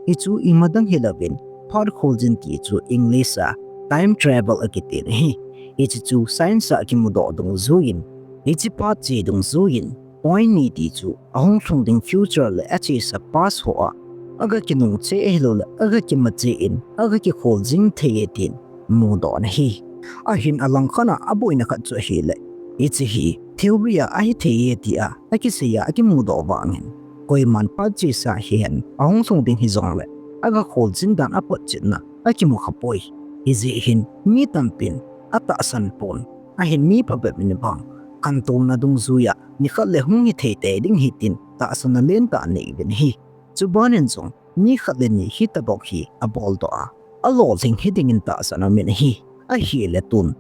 Hichu imadang hilouvin, phat kholjin ti chu English a time travel akitin ahi. Hiche chu science a akimudoh dungjuiyin, hiche phat che dungjuiyin, point ni ti chu ahung lhung ding future le achesa past hoa aga kinung cheh ahilouleh aga kimache in aga kikhol jing thei e tin mudoh ana hi. Ahin alangkhat a aboina khat chu ahileh, hiche hi theory a ahithei e tia akisei a akimudoh vangin, koiman phat chesa hihen ahung lhung ding hijongleh aga khol jing dan apotchetna akimu khapoi. Hijeh hin mi tampin atahsan pon, ahin mi phabep in vang khantouna dungjuia nikhat le hung hithei tei ding ahi tin tahsanna lentah anei uvin ahi. Chubanin jong mi khat le ni hitobang hi aboldoh a, alolhing hidingin tahsan aumin ahi. Ahile tun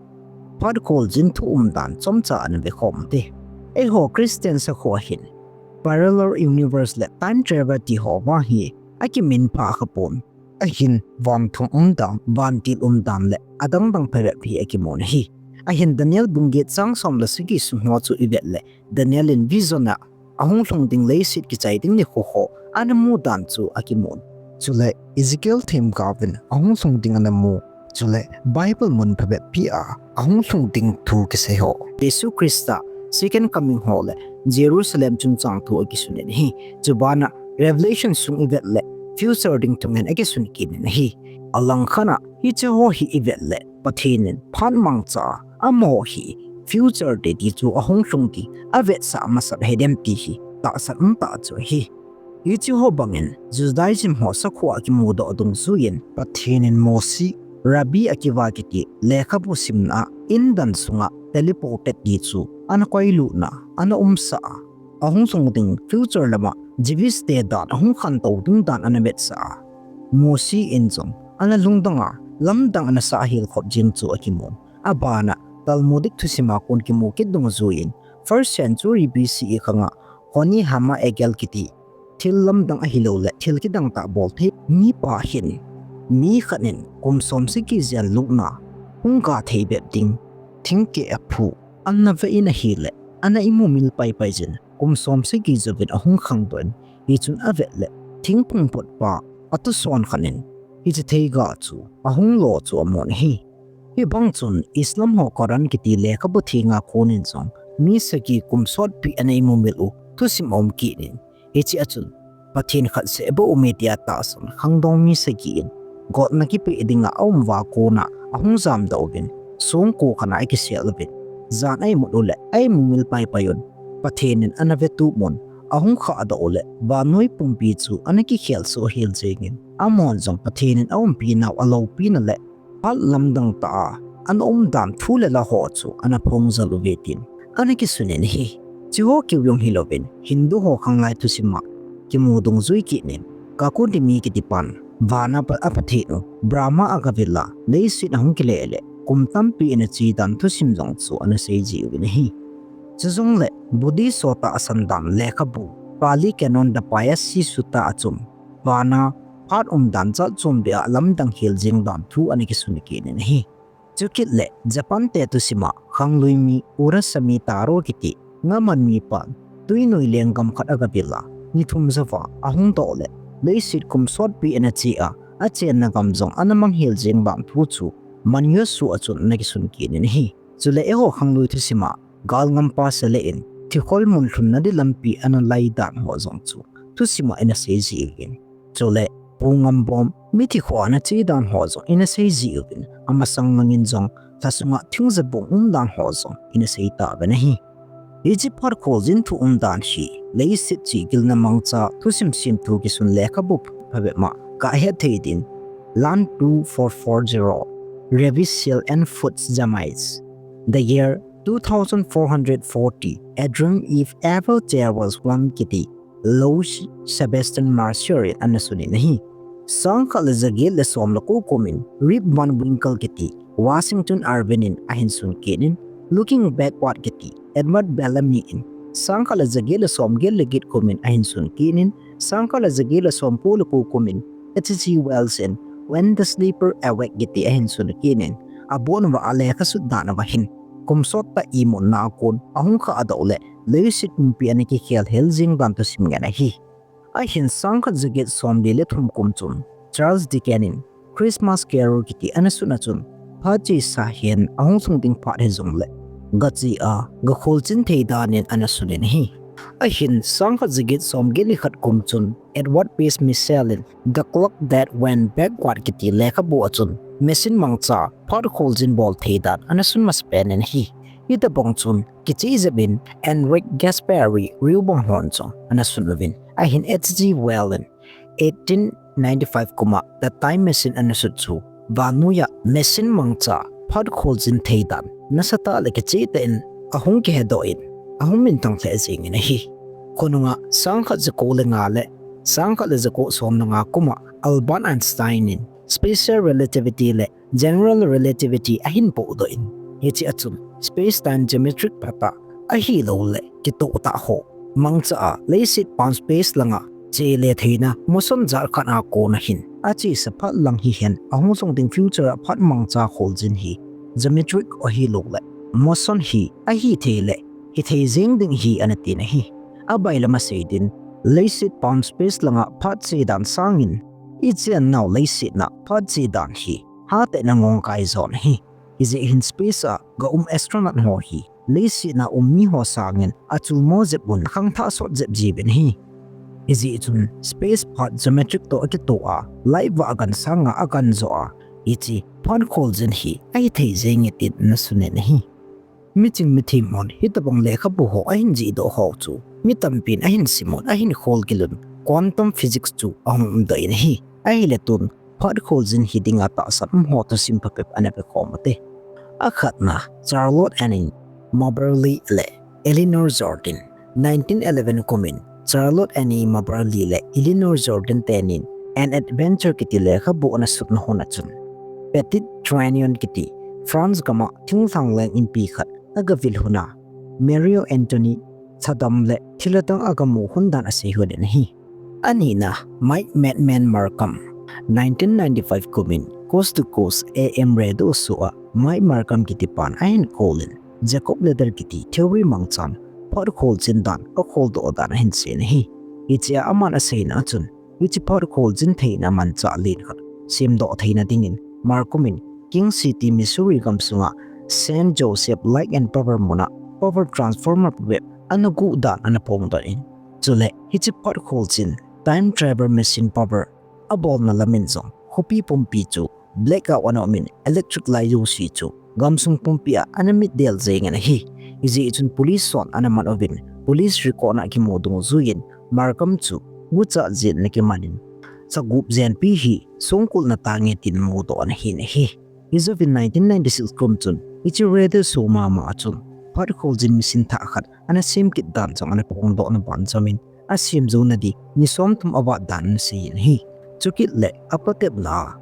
phat kholjin thu umdan chomcha ana vekhom ute. Eiho Christian sakho hin parallel universe le time travel tiho vang hi akiminphah khapon, ahin vanthum umdan, vantil umdan le adangdang phabep hi akimun ahi. Ahin Daniel bung get chang som le sagi sung ho chu ivet leh, Daniel in vision a ahung lhung ding leiset kichai ding nikho ho ana mudan chu akimun. Chule Ezekiel themgaovin ahung lhung ding ana mu. Chule Bible mun phabep pia ahung lhung ding thu kisei ho, Jesu Christa second coming ho le Jerusalem chungchang thu akisunin ahi. Chubana Revelation sung ivet leh future ding thungen akisun kit in ahi. Alangkhat a hiche ho hi ivet leh Pathen in phat mangcha a amaho hi future te ti chu ahung lhung ding avetsah masat ahidem ti hi tahsan umtah chu ahi. Hiche ho bangin Judaism ho sakho a kimudoh dungjuiyin Pathen in Mosi, Rabbi Akiva kiti lekhabu simna a indan sunga teleported ti chu ana koilutna ana umsah a, ahung lhung ding future lama Jewish te dan ahung khantou ding dan ana vetsah a, Mosi in jong ana lungdang a lamdang ana sah ahil khop jeng chu akimun. Abana Talmudic thusima kon kimu kit dungjuiyin first century B C E khanga Honi Hama Egel kiti thil lamdang ahilouleh thil kidang tah bol thei mipa hin, mi khat in kum som sagi jen lupna hung ga thei bep ding thingkeh aphu, ana ve in ahileh ana imumil paipai jin kum som sagi jouvin ahung khangdoh in, hichun avet leh thingphung potpa atuson khat in hiche theiga chu ahung lo chu amun ahi. Hibang chun Islam ho Quran kiti lekhabu thenga konin jong mi sagi kum sotpi ana imumil u thusim aum kit in, hichea chun Pathen khat seh bou aume tia tahsan khangdong mi sagi in gotna kipeh dinga aumu a kona ahung jamdoh uvin, songko khat a akisel uvin, jan a imut uleh a imumil paipai un, Pathen in ana vetup un, ahung khahdoh uleh vannoi pumpi chu ana kikhel soh hel jengin, amahon jong Pathen in aumpinau aloupina le phat lamdang tah a ana umdan thu le la ho chu ana phongjal uve tin ana kisunin ahi. Chuho keu jong hilouvin Hindu ho khanglai thusima kimu dungjui kit in, Kakudimi kitipan vana pa, apathen u Brahma agavila leiset ahung kile leh kum tampi ana che dan thusim jong chu ana seiji uvin ahi. Chujongleh Buddhist ho tahsan dan lekhabu Pali Canon The Piyaci Sutta a chun vana phat umdan jat chombeh a lamdang hel jeng dan thu ana kisun kit in ahi. Chukit leh Japan te thusima khanglui mi Urasami Taro kiti ngaman mipan tuinoi lenggam khat agavila ni thum jouva ahung doh leh leiset kum sotpi ana che a, achenna gam jong ana mang hel jeng dan thu chu Manjushri a chun ana kisun kit in ahi. Chule eiho khanglui thusima galngampa Saleh in thikhol mun lhunna di lampi ana lai dan ho jong chu thusima ana seiji uvin, chule Pu Ngambom mithi khoa ana che dan ho jong ana seiji uvin, amasang langin jong lhasunga thingjabung umdan ho jong ana sei tauvin ahi. Hiche phat kholjin thu umdan hi leiset chihgilna mangcha thusim semthu kisun lekhabu phabep ma gahet thei din Land two four four zero Revisail and Foots Zamites. The year two thousand four hundred forty, Adam and Eve ever there was one kiti Louis Sebastian Mercier in ana sunin ahi. Sangkhat le jaget le som le ko kum in Rip Van Winkle kiti Washington Irving in ahin sun kit in, Looking Backward kiti Edmund Bellamy in sangkhat le jaget le som get le get kum in ahin sun kit in, sangkhat le jaget le som ko le ko kum in H G Wells in When the Sleeper Awake kiti ahin sun kit in, abon uva alekha sut dan uva hin kum sot tah imutna a kon ahung kha adoh le leiset pumpi ana kikhel hel jing dan thusim ngen ahi. Ahin sangkhat jaget som li le thum kum chun Charles Dickens in Christmas Carol kiti ana sutna chun phat chesa hin ahung sung ding phat hijongle gache a gakhol chin thei dan in ana sunin ahi. Ahin sangkhat jaget som get le khat kum chun Edward Page Mitchell in The Clock That Went Backward kiti lekhabu a chun machine mangcha phat khol chin bol thei dan ana sun masapen in ahi. Hitobang chun kichai jep in Enric Gasparri Reubang hon chun ana sun uvin, ahin H G Wells in eighteen ninety-five kum a The Time Machine ana sut chu vannoi a machine mangcha phat khol chin thei dan nasatah le kichai tah in ahung kihedoh in ahung minthang lheh jing in ahi. Khonunga sangkhat jako le nga le sangkhat le jako som le nga kum a Albert Einstein in special relativity le general relativity ahin pohdoh in, hiche a chun space-time geometric phat a ahilou le kitoh tah ho mangcha a leiset pan space langa che le theina motion jat khat a kon ahin achesa phat lang hihen ahung sung ding future a phat mangcha khol chin hi geometric ahilou le motion hi ahi thei le hithei jeng ding hi ana tin ahi. Abailam a sei din, leiset pan space langa phat che dan sangin ichen nau leiset na phat che dan hi hatah in angong kai jon ahi. Hijeh hin space a ga um astronaut ho hi leiset na um mi ho sangin achulmo jep un khangthah sot jep jiuvin ahi. Hijeh chun space phat geometric toh akitoh a, light vah agan sanga agan jo a, hiche phat khol chin hi ahithei jenge tin ana sunin ahi. Miching mithem hon hitobang lekhabu ho ahin jihdoh ho chu mi tampin ahin sim un ahin kholgil un quantum physics chu ahung umdoh in ahi. Ahile tun phat khol chin hi dinga tahsan um ho thusim phapep ana vekhom ute. Akhatna, Charlotte Anne Moberly le Eleanor Jordan. Nineteen eleven kum in Charlotte Anne Moberly le Eleanor Jordan tenin An Adventure kiti lekhabu ana sutna hun a chun Petit Trianon kiti France gam a thinglhang leng inpi khat agavil hun a Marie Antoinette chadam le thilha dang agamu hun dan asei hun in ahi. Anina, My Madman Malcolm. Nineteen ninety-five kum in Coast to Coast A M radio show a My Malcolm kiti pan ahin kol in Jacob Ladder kiti theory mangchan phat khol chin dan akholdoh dan ahin seiyin ahi. Hiche a aman aseina a chun hiche phat khol chin theina manchah len khat semdoh theina dingin Malcolm in King City, Missouri gamsunga Saint Joseph Light and Power mun a power transformer web ana guh dan ana phongdoh in, chule hiche phat khol chin time travel machine power abolna lamin jong khopi pumpi chu blackout ana umin electric light jouse chu gamsung pumpi a ana mitdel jengin ahi. Hijeh chun police hon ana man uvin police record a kimu dungjuiyin Malcolm chu guchat jin ana kimanin sagup jenpi hi songkulna tange tin mudoh ana hin ahi. Hijouvin nineteen ninety-six kum chun hiche radio show mama a chun phat khol chin machine thah khat ana sem kit dan jong ana phongdohna ban jomin asem jouna di ni somthum avat dan ana seiyin ahi. Chukit le apatepna a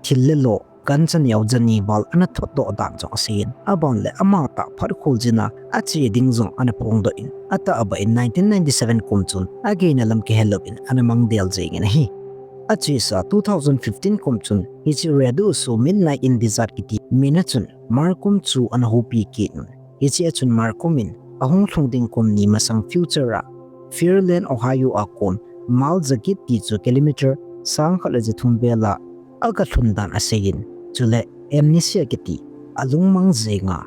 thil le lo gancha neo jani val ana thotdoh dan jong aseiyin, aban le amatah phat khol chin a ache ding jong ana phongdoh in, atahbeh in nineteen ninety-seven kum chun ageina lam kihelouvin ana mangdel jengin ahi. Achesa two thousand fifteen kum chun hiche radio show Midnight in Desert kiti mina chun Malcolm chu ana houpi kit un. Hiche a chun Malcolm in ahung lhung ding kum ni masang future a Fairland, Ohio a kon mile jaget ti chu kilometer sangkhat le jathum vel a agalhun dan aseiyin, chule amnesia kiti alungmang jenga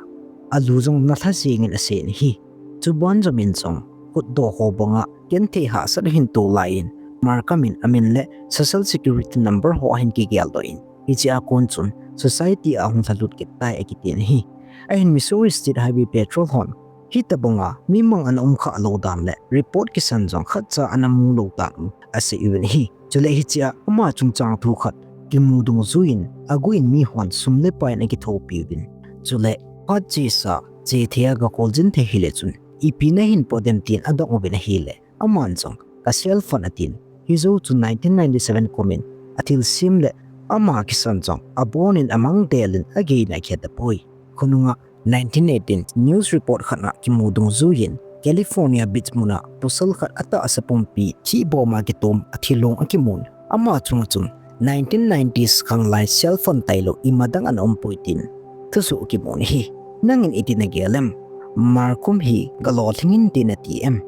alu jong nalha jengin aseiyin ahi. Chuban jomin jong khutdoh ho banga genthei hahsat ahin to laiyin Malcolm in amin le social security number ho ahin kigeldoh in, hiche a kon chun society a ahung lhalut kit tai akitin ahi. Ahin Missouri State Highway Patrol hon hitobanga mi mang ana umkhah lou dan le report kisan jong khatcha ana mulou dan aseiyin ahi. Chule hiche a ama chungchang thu khat kimu dungjuiyin aguin mihon sum le pai in akithopiuvin. Chule phat chesa chethei a gakholjin thei hile chun ipi nahin podem tin adong uvin ahile, aman jong ka cell phone atin, hijou chun nineteen ninety-seven kumin athilsem le ama kisan jong abonin amangdel in ageina akhetapoi. Khonunga nineteen eighteen news report khat a kimu dungjuiyin California beach muna pasal khat atahsa pumpi thih boma kitom athilong akimun, ama chunga chun nineteen nineties khanglai cell phone tailou imadang ana umpoi tin thusoh kimun ahi. Nangin iti nagel em? Malcolm hi galolhingin tin ati em?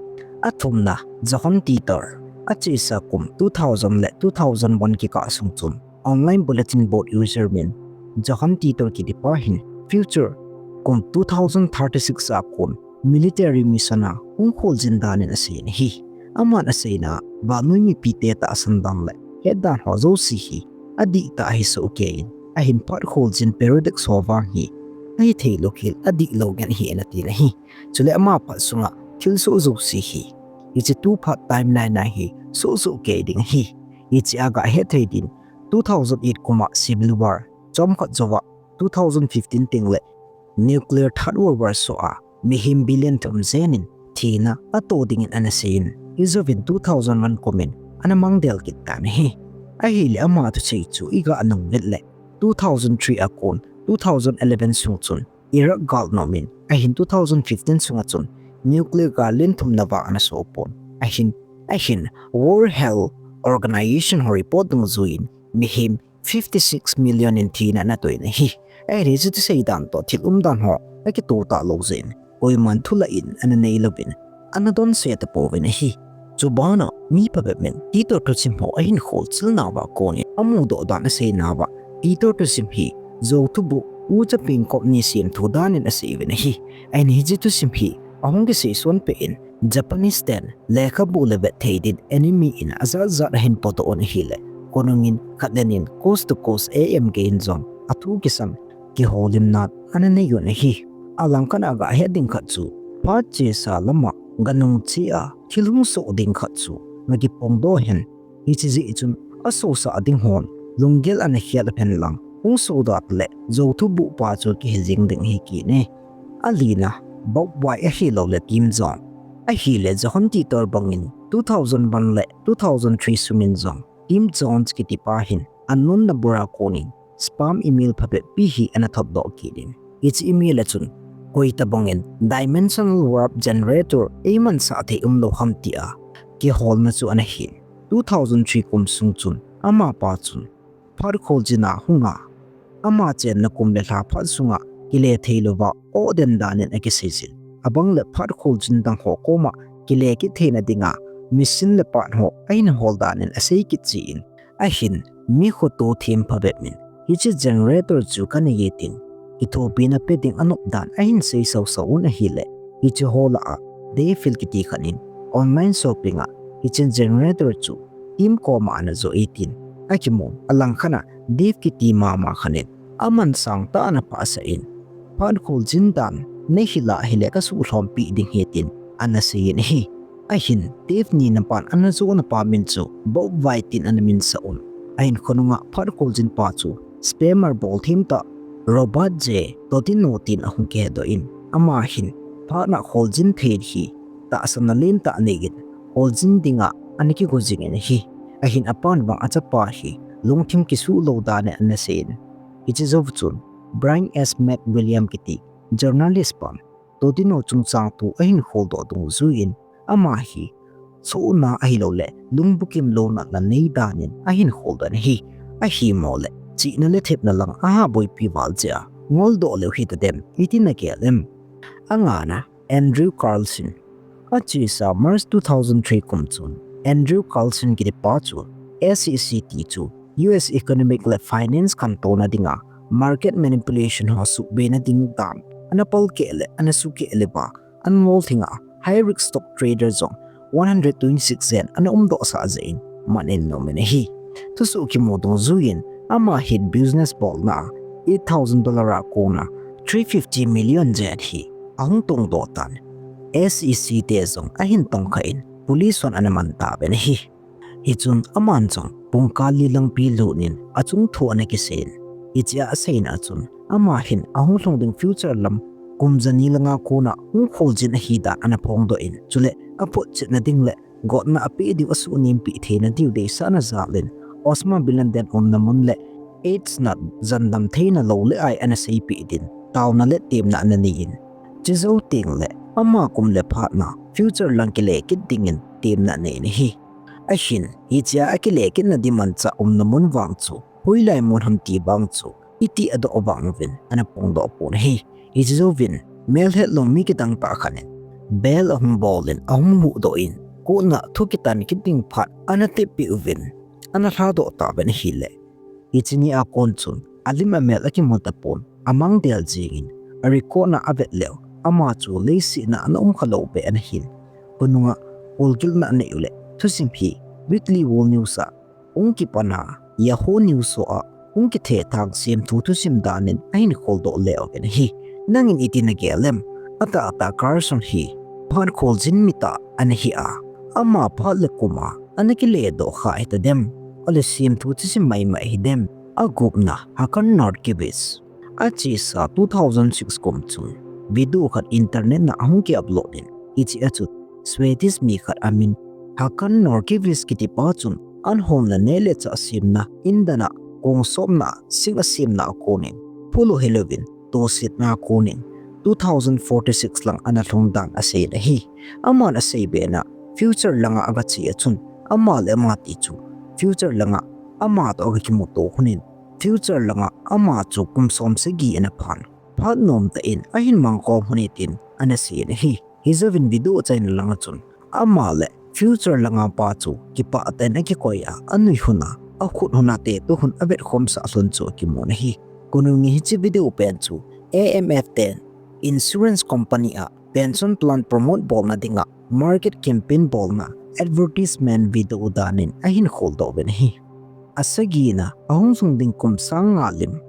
Athumna, Johan Titor, achesa kum two thousand le two thousand one kikah sung chun online bulletin board user min Johan Titor kitipa hin future kum two thousand thirty-six a kon military mission a hung kholjin danin aseiyin ahi. Aman aseina, vannoi mipite tahsan dan le hetdan ho jouse hi adihtah ahi sohkei in, ahin phat kholjin paradox ho vang hi ahithei lou khel adihlou ngen ahi anatin ahi. Chule ama phat sunga thilsoh jouse hi hiche tu phat timeline a hi soh sohkei ding ahi. Hiche a gahet thei din two thousand eight kuma civil war chomkhat jouva two thousand fifteen tengle nuclear third world war soh a mihem billion thum jenin thina ato dingin anaseiyin, hijouvin two thousand one kumin anamangdel kit tan ahi. Ahile ama thusei chu iga nungvet le two thousand three a kon two thousand eleven sung chun Iraq gal nomin, ahin two thousand fifteen sunga chun nuclear gal len thumna vang anasopon. Ahin, ahin World Health Organization ho report dungjuiyin mihem fifty-six million in thina anatoh in ahi. Ahin hiche thusei dan toh thil umdan ho akitoh talou jeh in koiman thulah in ananei louvin anadonse tapouvin ahi. Chubana mi phabep in Titor thusim ho ahin kholchilnauva konin amudoh dan aseinauva, Titor thusim hi jouthubuh ucha pengkop ni semthu danin aseiuvin ahi. Ahin hiche thusim hi ahung kisei sonpeh in Japanese ten lekhabu le vetthei din anime in ajatjat ahin podoh un ahile, khonungin khat le ni in coast to coast A M geiyin jong athu kisam kiholimna ananei un ahi. Alangkhat a gahet ding khat chu phat chesa lama ganung chea thil hung soh ding khat chu gakiphongdoh hen. Hiche jeh chun asosah ding hon lunggel ana khel phen lang, hung sohdoh le jouthubuh pa chu kihe jeng ding ahi kit e. Alina, Bob White ahiloule Tim Jones. Ahile Johan Titor bangin two thousand one le two thousand three sungin jong Tim Jones kitipa hin unknown number a konin spam email phabep pi hi ana thotdoh kit in, hiche email a chun koitabangin dimensional warp generator eimansah thei umlou ham tia kiholna chu ana hin. Two thousand three kum sung chun amapa chun phat kholjin a hunga ama chenna kum le lha phat sunga kile theilouva oden danin akiseijin, abangle phat kholjin dang ho koma kile kit theina dinga machine le part ho ahin hol danin asei kit jin, ahin mi khoto them phabep in hiche generator chu kanei e tin kithopina pe ding anop dan ahin sei sausau un ahile, hiche ho lah a Dave Hill kiti khat in online shopping a hiche generator chu Tim koma ana joh e tin akimun, alangkhat a Dave kiti mama khat in amansang tah ana phahsah in, phat kholjin dan neihil a hile kasuhlhompi ding ahi tin ana seiyin ahi. Ahin Dave nina pan ana johna pa min chu Bob White tin ana minsah un, ahin khonunga phat kholjin pa chu spammer bolthem tah Robert J Todino tin ahung kihedoh in, ama hin phat a kholjin thei hi tahsanna lentah neiyin kholjin dinga ana kigo jingin ahi. Ahin apan vang achapa hi lungthim kisuh lou danin ana seiyin, hiche jou chun Brian S McWilliam kiti journalist pan Todino chungchang thu ahin kholdoh dungjuiyin, ama hi sohna ahiloule lungbukim louna natna nei danin ahin kholdoh in ahi. Ahimole chihna le thepna lang aha boipi val jeh a ngoldoh leu hitadem, iti nagel em? Angana, Andrew Carlson. Achesa March two thousand three kum chun Andrew Carlson kitipa chu SEC ti chu U S economic le finance khantouna dinga market manipulation ho suhbeina ding dan ana palkeh le ana sukeh leuva, anngol thenga high risk stock trader jong one hundred twenty-six jen ana umdohsah jeh in man in nom in ahi. Thusoh kimu dungjuiyin ama hin business bolna a eight thousand dollar a kona three fifty million jen hi ahung tongdoh tan, SEC te jong ahin tongkha in police hon ana man tauvin ahi. Hichun aman jong pungkal li langpi lut in achung thu ana kisei in, hichea aseina achun, ama hin ahung lhung ding future lam kum jani langa kona hung kholjin ahi dan ana phongdoh in, chule aphotchetna ding le gotna apeh diu asuhnem peh theina diu deisah ana jal in, Osama bin Laden umna mun le AIDS na jandam theina lou le ai ana seipeh din, taona le temna ana nei in, chujou teng le ama kum le phatna future lang kile kit dingin temna anei in ahi. Ahin, hichea akile kitna dimanchah umna mun vang chu hoilai mun ham ti vang chu iti adoh vang uvin ana phongdoh pon ahi. Hiche jouvin, melhetlou mi kidang tah khat in bell ahung bol in ahung huhdoh in, kona thu kitan kit ding phat ana teppeh uvin, ana lhadoh tauvin ahile, hiche nia kon chun alim amel akimu tapon, amang del jengin, a record na avet leu, ama chu leiset na ana um khalou be ana hin. Khonunga kolgilna anei uleh, thusim hi Weekly World News a hung kipan a, Yahoo News ho a hung kithethang semthu thusim danin ahin kholdoh le uvin ahi. Nangin iti nagel em? Atahtah Carson hi phat kholjin mi tah ana hi a, ama phat le kum a ana kiledoh kha hitadem? Ahile semthu thusim maimai hidem? Agupna, Hakan Narkiewicz. Achesa two thousand six kum chun video khat internet na ahung ki upload in, hichea chun Swedish mi khat amin Hakan Narkiewicz kitipa chun anhomna neh le chah semna, indan a kong somna, sing asemna a konin, phulou hilouvin, tosetna a konin, two thousand forty-six lang ana lhung dan asei in ahi. Aman asei bena, future langa agache a chun, ama le ama ti chu future langa ama toh aga kimuto lhonin, future langa ama chu kum som sagi ana phan, phat nomtah in ahin mangkhom lhone tin ana sei in ahi. Hijouvin video achaina langa chun, ama le future langa pa chu kipah tah in akikoi a, anui lhon a, akhut lhon a tetu lhon avetkhomsah lhon chu akimun ahi. Khonungin hiche video pen chu I M F ten insurance company a pension plan promote bolna dinga market campaign bolna advertisement video danin ahin kholdoh uvin ahi. Asagina, ahung lhung ding kum sang nga lim.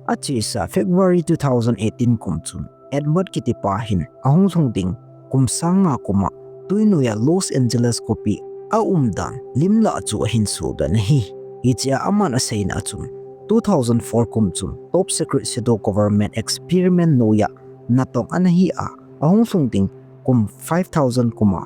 Achesa February two thousand eighteen kum chun Edward kitipa hin ahung lhung ding kum sang nga kum a tuinoiya Los Angeles khopi a umdan lim lah chu ahin sodoh in ahi. Hichea aman aseina achun, two thousand four kum chun top secret shadow government experiment noiya natong ana hi a, ahung lhung ding kum five thousand kum a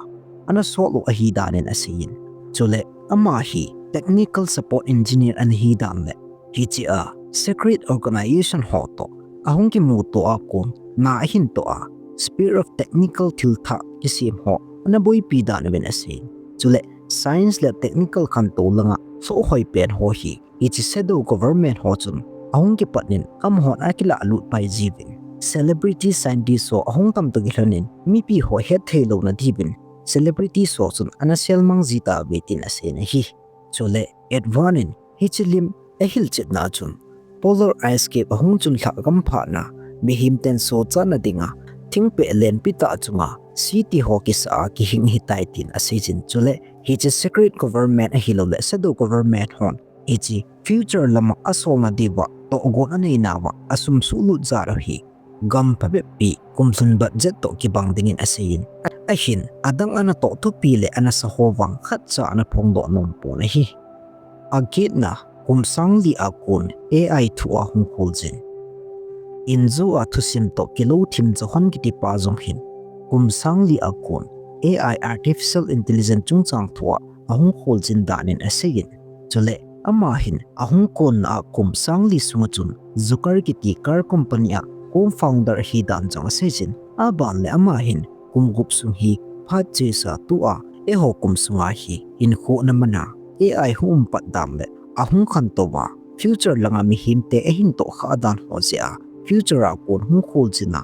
ana sot u ahi danin asei in. Chule ama hi technical support engineer ana hi dan le, hichea secret organization ho toh ahung kimuto a kon na ahin toh a, speed of technical thil thah kisem ho ana boipi dan uvin asei in. Chule science le technical khantou langa lhohhoi pen ho hi hiche shadow government ho chun ahung kipat in, amahon akilah lut pai jiuvin, celebrity scientist ho ahung tamtah kilhon in, mipi ho hetthei louna diuvin celebrity ho chun ana selmang ji tauve tin asei in ahi. Chule Edward in hiche lim ahilchetna chun polar ice cap ahung chunlhah gam phatna, mihem ten sochatna dinga thingpeh lenpi tah chunga city ho kisa a kihing ahitai tin asei jin. Chule hiche secret government ahilouleh shadow government hon hiche future lama asolna diuva tohgon aneinauva asum suhlut jat u hi gam phabep pi kum lhun budget toh kibang dingin asei in, ahin adang ana toh thupi le ana sa ho vang khatcha ana phongdoh nom pon ahi. Agetna, kum sang li a kon A I thu a hung kholjin. Injo a thusim toh kilou thim Johan kitipa jong hin kum sang li a kon A I, artificial intelligence chungchang thu a ahung kholjin danin asei in. Chule ama hin ahung konna a kum sang li sunga chun Zucker kiti car company a co-founder ahi dan jong asei jin. Aban le ama hin kum gup sung hi phat chesa tua eiho kum sunga hi hinkho ana mana A I hung um pat dan le ahung khantou a future langa mihemte ahin tohkhah dan ho jeh a future a kon hung kholjin a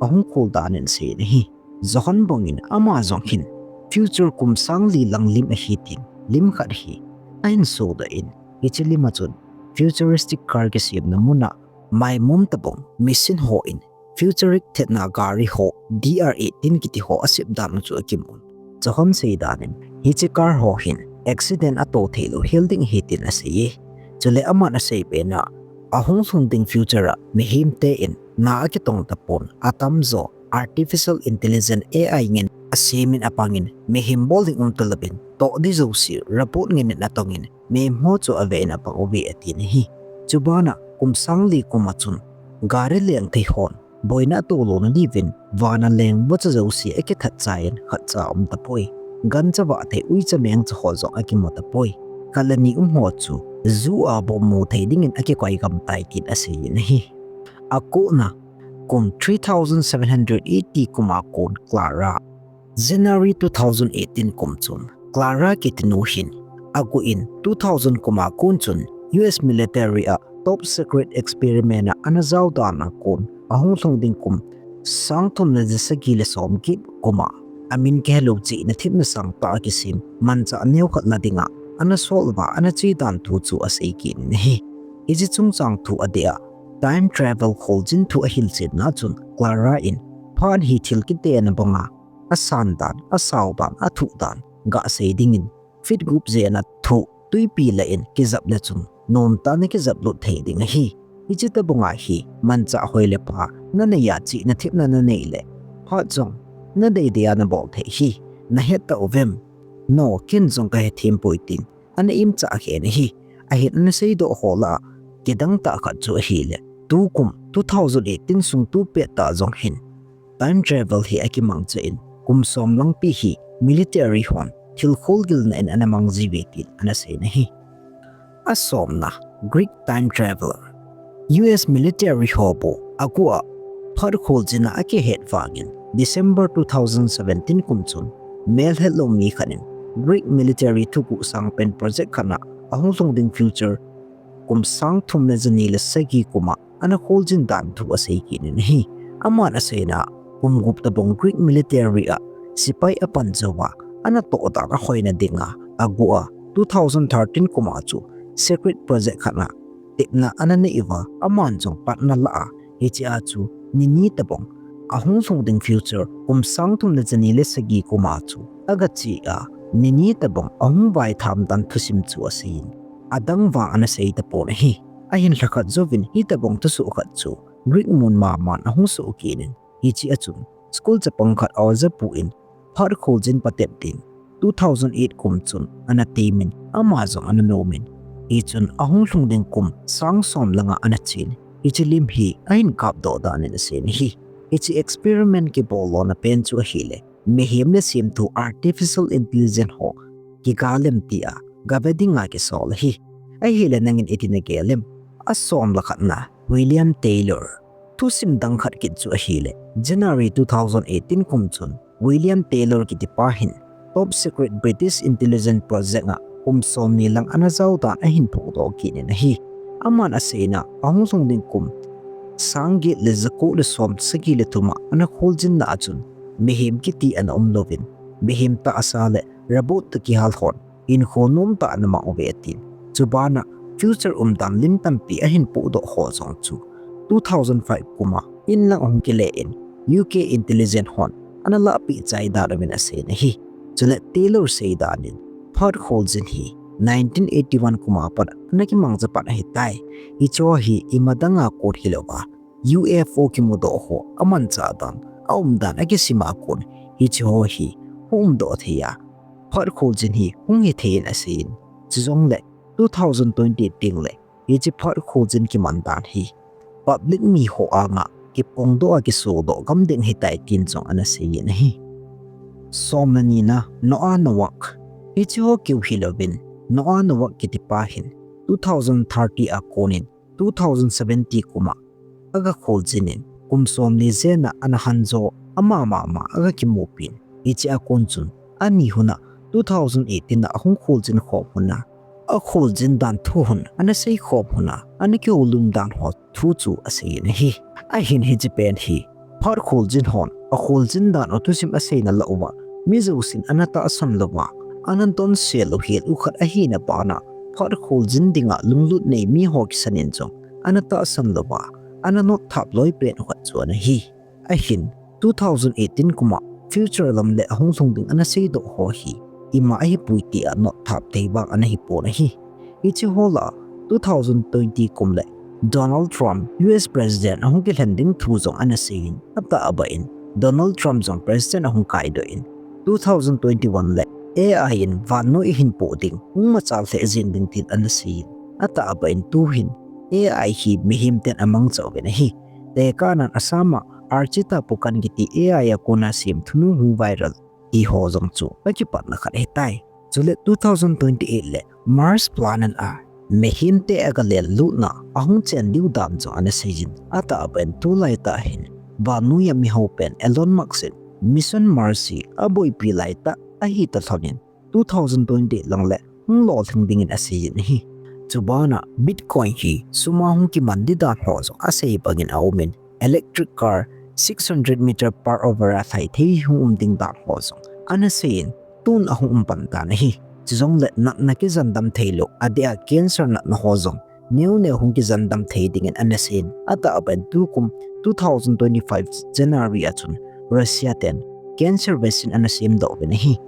ahung khol danin asei in ahi. Johan bangin ama jong hin future kum sang li lang lim ahi tin lim khat hi ahin sodoh in, hiche lim a chun futuristic car kisemna mun a maimom tabang machine hon futuristic thetna gari ho D R eighteen kiti ho asep dan u chu akimun. Johan sei danin hiche car ho hin accident ato theilou hel ding ahi tin asei e. Chule aman asei bena, ahung lhung ding future a mihemte in na akitong tapon, atamjo artificial intelligence A I ngen asemin apangin, mihem bol ding um talouvin, toh ding jouse robot ngen in atongin, mihem ho chu ave in apang uve atin ahi. Chubana kum sang li kum a chun gari leng thei hon boina atolona diuvin vana leng vohcha jouse akithat chai in khatcha aum tapoi. Gancha vah thei uicha mengcha ho jong akimu tapoi. Kal le ni um ho chu zoo a bomb mu thei dingin akikoi gam tai tin aseiyin ahi. Akona kum three thousand seven hundred eighty kum a kon Clara, January two thousand eighteen kum chun Clara kiti nu hin agu in two thousand kum a kon chun U S military a top secret experiment a ana jao dan a kon ahung lhung ding kum sang thum le ja sagi le som get kum a amin kihelou chihna themna sangtah a kisem manchah neo khat na dinga ana sol uva ana che dan thu chu asei kit in ahi. Hiche chungchang thu adeh a time travel kholjin thu ahilchetna chun Clara in phat hi thil kiti na banga asan dan, asao dan, athuh dan gah sei dingin feet gup jeh a ana thoh, twipi lah in kijap le chun nomtah a ana kijap lut thei ding ahi. Hiche tobang a hi manchah hoi le pha nanei a chihna themna nanei le phat jong nadei dei a nabol thei hi nahet tauvem? No, ken jong kahe them poi tin ana imcha khen ahi. Ahin ana seidoh ho lah a kidang tah khat chu ahile tukum two thousand eighteen sung tu pettah jong hin time travel hi akimangcha in kum som langpi hi military hon thil kholgilna in ana mang jiuve tin ana seina ahi. Asomna, Greek time traveler. U S military ho bou agu a phat kholjin a akihet vangin December two thousand seventeen kum chun melhetlou mi khat in Greek military thuguh sangpen project khat a ahung lhung ding future kum sang thum le ja ni le sagi kum a ana kholjin dan thu asei kit in ahi. Aman aseina, kum gup tobang Greek military a sepai apan jouva ana toh dan ahoina dinga agu a two thousand thirteen kum a chu secret project khat a tepna ana nei uva aman jong pan ana la a, hiche a chu ni ni tobang ahung lhung ding future kum sang thum le ja ni le sagi kum a chu aga che a ni ni tobang ahung vaitham dan thusim chu aseiyin adang vang ana sei tapon ahi. Ahin lhakhat jouvin hitobang thusoh khat chu Greek mun maman ahung soh kit in, hiche a chun school chapang khat a oja pu in phat kholjin patep ding two thousand eight kum chun ana temin ama jong ana nomin, hichun ahung lhung ding kum sang som langa ana chen. Hiche lim hi ahin kapdoh dan in aseina ahi. Hiche experiment kibol lona pen chu ahile mihem le semthu artificial intelligence ho kiga lem tia gave dinga kisol ahi. Ahile nangin iti nagel em? Asomle khatna, William Taylor. Thusim dang khat kit chu ahile January two thousand eighteen kum chun William Taylor kiti pa hin top secret British intelligence project a kum som ni lang ana jao dan ahin phongdoh kit in ahi. Aman aseina, ahung lhung ding kum sang get le ja ko le som sagi le thum a ana kholjinna a chun mihem kiti ana um louvin, mihem tahsa le robot toh kihal hon hinkho nomtah ana mang uve atin. Chubana future umdan lim tampi ahin pohdoh ho jong chu two thousand five kum a inlang ahung kile in U K intelligence hon ana lahpeh chai dan uvin aseina ahi. Chule Taylor sei dan in phat kholjin hi nineteen eighty-one kum a pat ana kimangcha pan ahitai. Hicheho hi ima danga kon hilouva U F O kimudoh ho amanchah dan, aumdan akisima kon hicheho hi hung umdoh thei a, phat kholjin hi hung hithei in aseiyin. Chujongle two thousand twenty tengle hiche phat kholjin kiman dan hi public miho anga kiphongdoh a kisodoh gam ding ahitai tin jong ana seiyin ahi. Somle nina, Noah Nowak. Hicheho keu hilouvin Noah Nowak kiti pa hin two thousand thirty a konin two thousand seventy kum a aga kholjin in kum somli jen a ana hanjo, ama mama aga kimupin, hiche a kon chun ani hon a two thousand eighteen a ahung kholjin khom hon a, akholjin dan thu hon ana seikhom hon a ana kihoulim dan ho thu chu aseiyin ahi. Ahin hiche pen hi phat kholjin hon akholjin dan u thusim aseina lah uva mi jousen ana tahsan louva, ana donse lou hel u khat ahina bana phat kholjin dinga lunglut nei miho kisan in jong ana tahsan louva, ana notthap loi pen u khat chu ana hi. Ahin two thousand eighteen kum a future lam le ahung lhung ding ana seidoh ho hi ima ahipoi tia notthap thei vang ana hipon ahi. Hicheho lah a two thousand twenty kum le Donald Trump U S President ahung kilhen ding thu jong ana seiyin, atahbeh in Donald Trump jong President ahung kaidoh in two thousand twenty-one le A I in vannoi ihin poh ding, hung machal lheh jeng ding tin ana seiyin. Atahbeh in tuhin A I hi mihem ten amangcha uvin ahi. Tekahnan asama Archita Pokhan kiti A I a kona sem thunung hung viral ti ho jong chu akipatna khat ahitai. Chule two thousand twenty-eight le Mars planet a mihem te agalel lutna ahung chen diu dan jong ana seiyin. Atahbeh in tulai tah hin vannoi a miho pen Elon Musk in Mission Mars hi aboipi laitah ahi talhon in two thousand twenty lang le hung lolhing dingin aseiyin ahi. Chubana Bitcoin hi suma hung kiman di dan ho jong asei bangin aumin, electric car six hundred meter per hour a lhai thei hung um ding dan ho jong ana seiyin, tun ahung um pan tan ahi. Chujongle natna kijandam theilou, adeh a cancer natna ho jong neo neo hung kijandam thei dingin ana seiyin. Atahbeh in tukum two thousand twenty-five January a chun Russia ten cancer vaccine ana semdoh uvin ahi.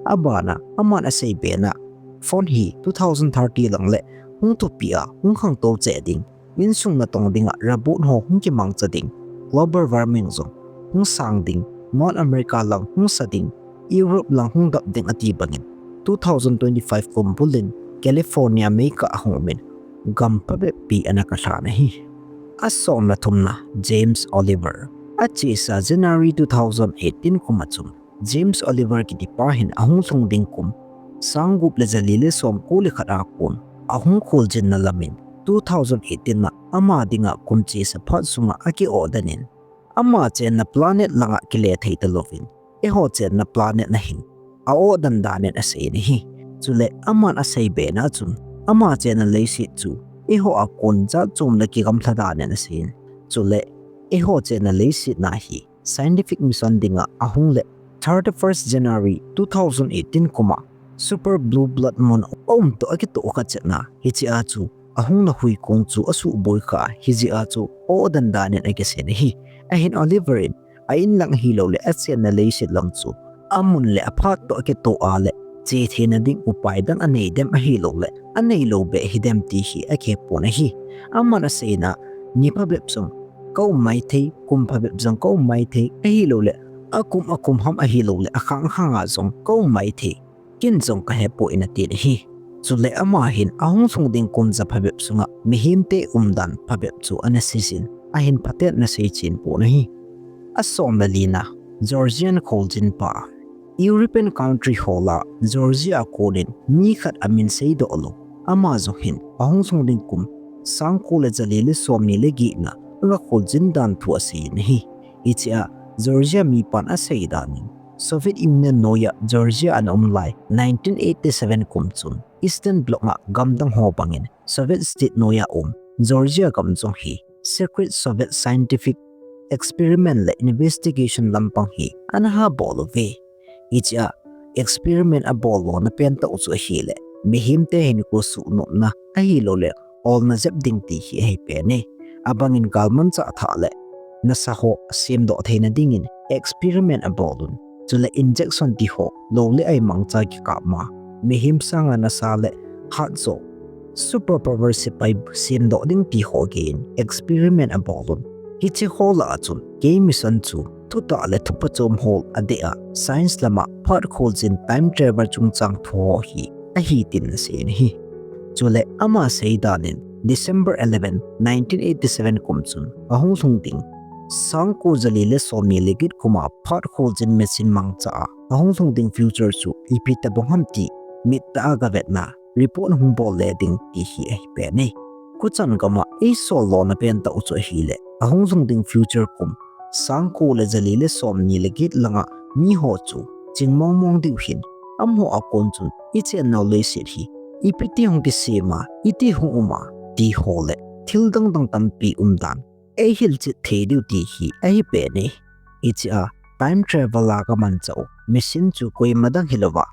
Abana aman asei bena phone hi two thousand thirty lang le hung thupi a hung khangtou cheh ding, insung natong dinga rabut ho hung kimangcha ding, global warming jong hung sang ding, North America lang hung sa ding, Europe lang hung dap ding ati bangin two thousand twenty-five kum bulin California meikah a hung umin, gam phabep pi ana kalhan ahi. Asomna thumna, James Oliver. Achesa January two thousand eighteen kum a chun James Oliver kiti pa hin ahung lhung ding kum sang gup le jali le somko le khat a kon ahung kholjinna lamin two thousand eighteen a ama dinga kum chesa phat sunga aki-oh den in, ama chenna planet langa kile thei talouvin, eiho chenna planet na hin a-oh den danin aseiyin ahi. Chule aman asei bena chun, ama chenna leiset chu eiho a kon jat chom le kigamlha danin aseiyin. Chule eiho chenna leiset na hi scientific mission dinga ahung le thirty-first January two thousand eighteen kuma Super Blue Blood Moon aum toh akitoh kha chetna, hichea chu ahung na hui kong chu asuhboi kha, hijeh a chu oh den danin akisei in ahi. Ahin Oliver in a-in lang ahilouleh achenna leiset lang chu amun le aphat toh akitoh a le, che theina ding upai dang anei dem ahilouleh anei lou beh hidem ti hi akihepon ahi. Aman aseina, ni phabep jong kaum maithei, kum phabep jong kaum maithei, ahilouleh akum akum ham ahilouleh akhang khang a jong kaum maithei, ken jong kahepoi atin ahi. Chule ama hin ahung lhung ding kum ja phabep sunga mihemte umdan phabep chu ana seijin, ahin phaten ana seichen pon ahi. Asom le lina, Georgian kholjinpa. European country ho lah a Georgia a konin mi khat amin seidoh lou, ama jong hin ahung lhung ding kum sangko le jali le somni le getna aga kholjin dan thu aseiyin ahi. Hichea Georgia mipan asei danin, Soviet Union noiya Georgia ana um lai nineteen eighty-seven kum chun Eastern Bloc a gamdang ho bangin Soviet State noiya um Georgia gam jong hi secret Soviet scientific experiment le investigation lampang hi ana habol uve. Hichea experiment abol lona pen tah u chu ahile, mihemte hinkho suhnopna ahilouleh olna jep ding ti hi ahi pen e. Abangin galmanchah thah le nasa ho asemdoh theina dingin experiment abol un. Chule injection ti ho, lou le ai mangcha kikap ma, mihem sanga nasa le hatjo, super power sepai semdoh ding ti ho geiyin experiment abol un. Hiche ho lah a chun kei mission chu thutah le thuphachom hol adeh a, science lama phat kholjin time travel chungchang thu ho hi ahi tin aseiyin ahi. Chule ama sei danin December eleven, nineteen eighty-seven kum chun ahung lhung ding sangko jali le somni le get kuma phat kholjin machine mangcha a ahung lhung ding future chu ipi tobang ham ti mittah a gavetna report hung bol le ding ti hi ahi pen e. Khuchan gama eisol lona pen tah u chu ahile, ahung lhung ding future kum sangko le jali le somni le get langa mi ho chu ching mong mong diu hin, amaho a kon chun ichennau leiset hi ipi ti hung kisem a, iti hung um a, ti ho le thil dang dang tampi umdan eihilchet thei diu ti hi ahi pen e. Hichea time travel a kamanchah u machine chu koima dang hilouva,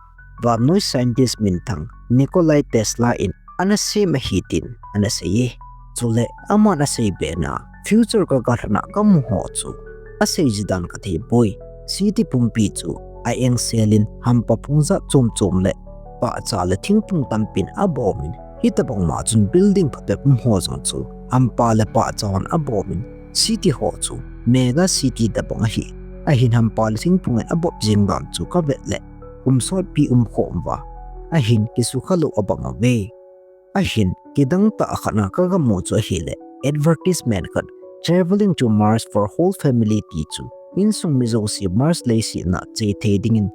vannoi scientist minthang Nikolai Tesla in ana sem ahi tin ana sei e. Chule aman asei bena, future kagalhun a kamu ho chu asei ji dan kathei poi. City pumpi chu a-engselin hampa phung jat chom chom le pahcha le thingphung tampin abomin, hitobang ma chun building phabep um ho jong chu hampa le pahcha hon abomin, city ho chu mega city tobang ahi. Ahin hampa le thingphung in abop jeng dan chu kavet le, kum sotpi umkhom uva, ahin kisukha lou abang uve. Ahin kidang tah khat na kagamu chu ahile, advertisement khat, "Travelling to Mars for whole family," ti chu insung mi jouse Mars leiset na chethei dingin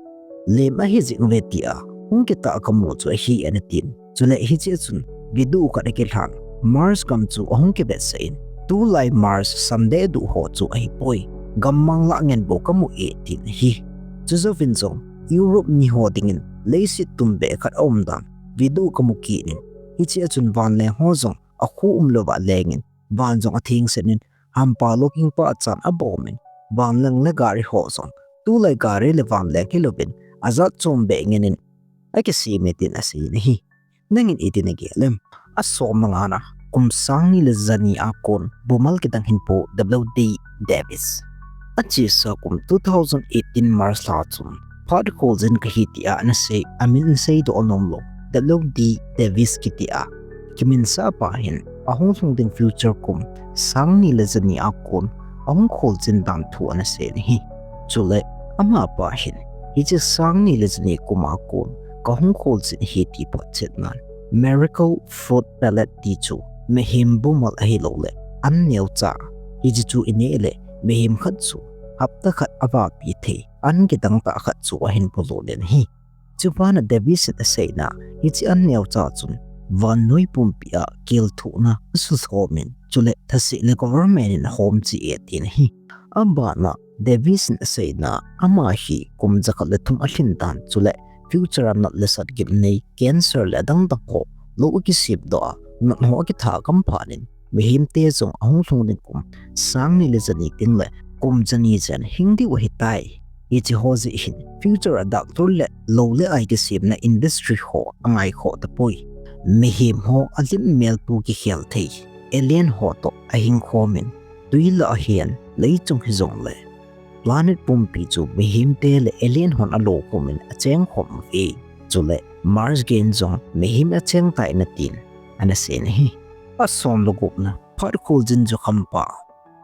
lem ahi jing uve tia hung kitah kamu chu ahi anatin. Chule hiche chun video khat akilhan, Mars gam chu ahung kivetsah in, "Tulai Mars samdeh duh ho chu ahipoi, gammang lah ngen bou kamu e," tin ahi. Chujouvin jong Europe mi ho dingin leiset tumbeh khat aumdan video kamu kit in, hiche chun vanleng ho jong akho umlouva lengin, van jong athengset in, hampa lolhingpa achan abomin, vanleng le gari ho jong tulai gari le vanleng hilouvin, ajat chombeh ngen in akisem e tin asei in ahi. Nangin iti nagel em? Asom le nga na, kum sangni le jani a kon bumal kidang hinpo W D Davis achesa kum two thousand eighteen March lha chun, Phat Kholjin kahi tia anasei, amin seidoh anomlou W D Davis kitia kiminsa pa hin ahung lhung ding future kum sangni le jani a kon ahung kholjin dan thu anasei in ahi. Chule amapa hin, hiche sangni le jani kum a kon kahung kholjin ahi ti photchetnan, Miracle Fruit Pellet ti chu mihem bumal ahilouleh an neocha, hiche chu ineh le mihem khat chu hapta khat avapi thei an kidang tah khat chu ahin polut in ahi. Chubana Davis in aseina, hiche an neocha chun vannoi pumpi a kelthohna asuhlomin, chule thase le government in ahom cheh e tin ahi. Abana Davis in aseina, ama hi kum jakhat le thum alhin dan, chule future a nat le sat gimnei, cancer le adang dang ho lou akisemdoh a, nat ho akitha gam phat in, mihemte jong ahung lhung ding kum sangni le jani teng le kum jani jen hing diu ahitai. Hiche ho jeh hin future a doctor le lou le ai kisemna industry ho angaikhoh tapoi. Mihem ho alim melpu kikhel thei alien ho toh ahing khomin, twi lah a hin leichung hijongle planet pumpi chu mihemte le alien hon alo khomin acheng khom uve. Chule Mars gei in jong mihem acheng tai natin anasei in ahi. Asom le gupna, Phat Kholjin jukhampa.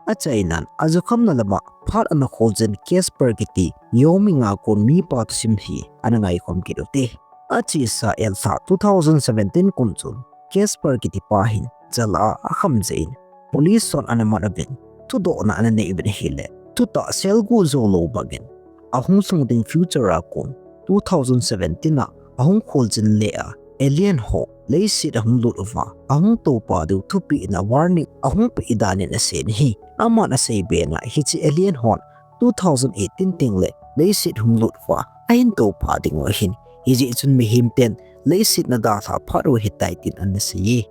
Achainan, ajukhamna lama phat ana kholjin Casper kiti Wyoming a kon mipa thusim hi ana ngaikhom kit ute. Achesa L lha two thousand seventeen kum chun Casper kitipa hin jal a akham jeh in police hon ana man uvin, thudohna ana nei uvin ahile, thutah selguh jou lou bangin, ahung lhung ding future a kon two thousand seventeen a ahung kholjin le a alien ho leiset ahung lut uva ahung toupha diu thupeh na warning ahung peh dan in asei in ahi. Aman asei bena, hiche alien hon two thousand eighteen teng le leiset hung lut uva ahin toupha diu ahin, hijeh chun mihemten leiset nadalha phat u ahitai tin anasei e.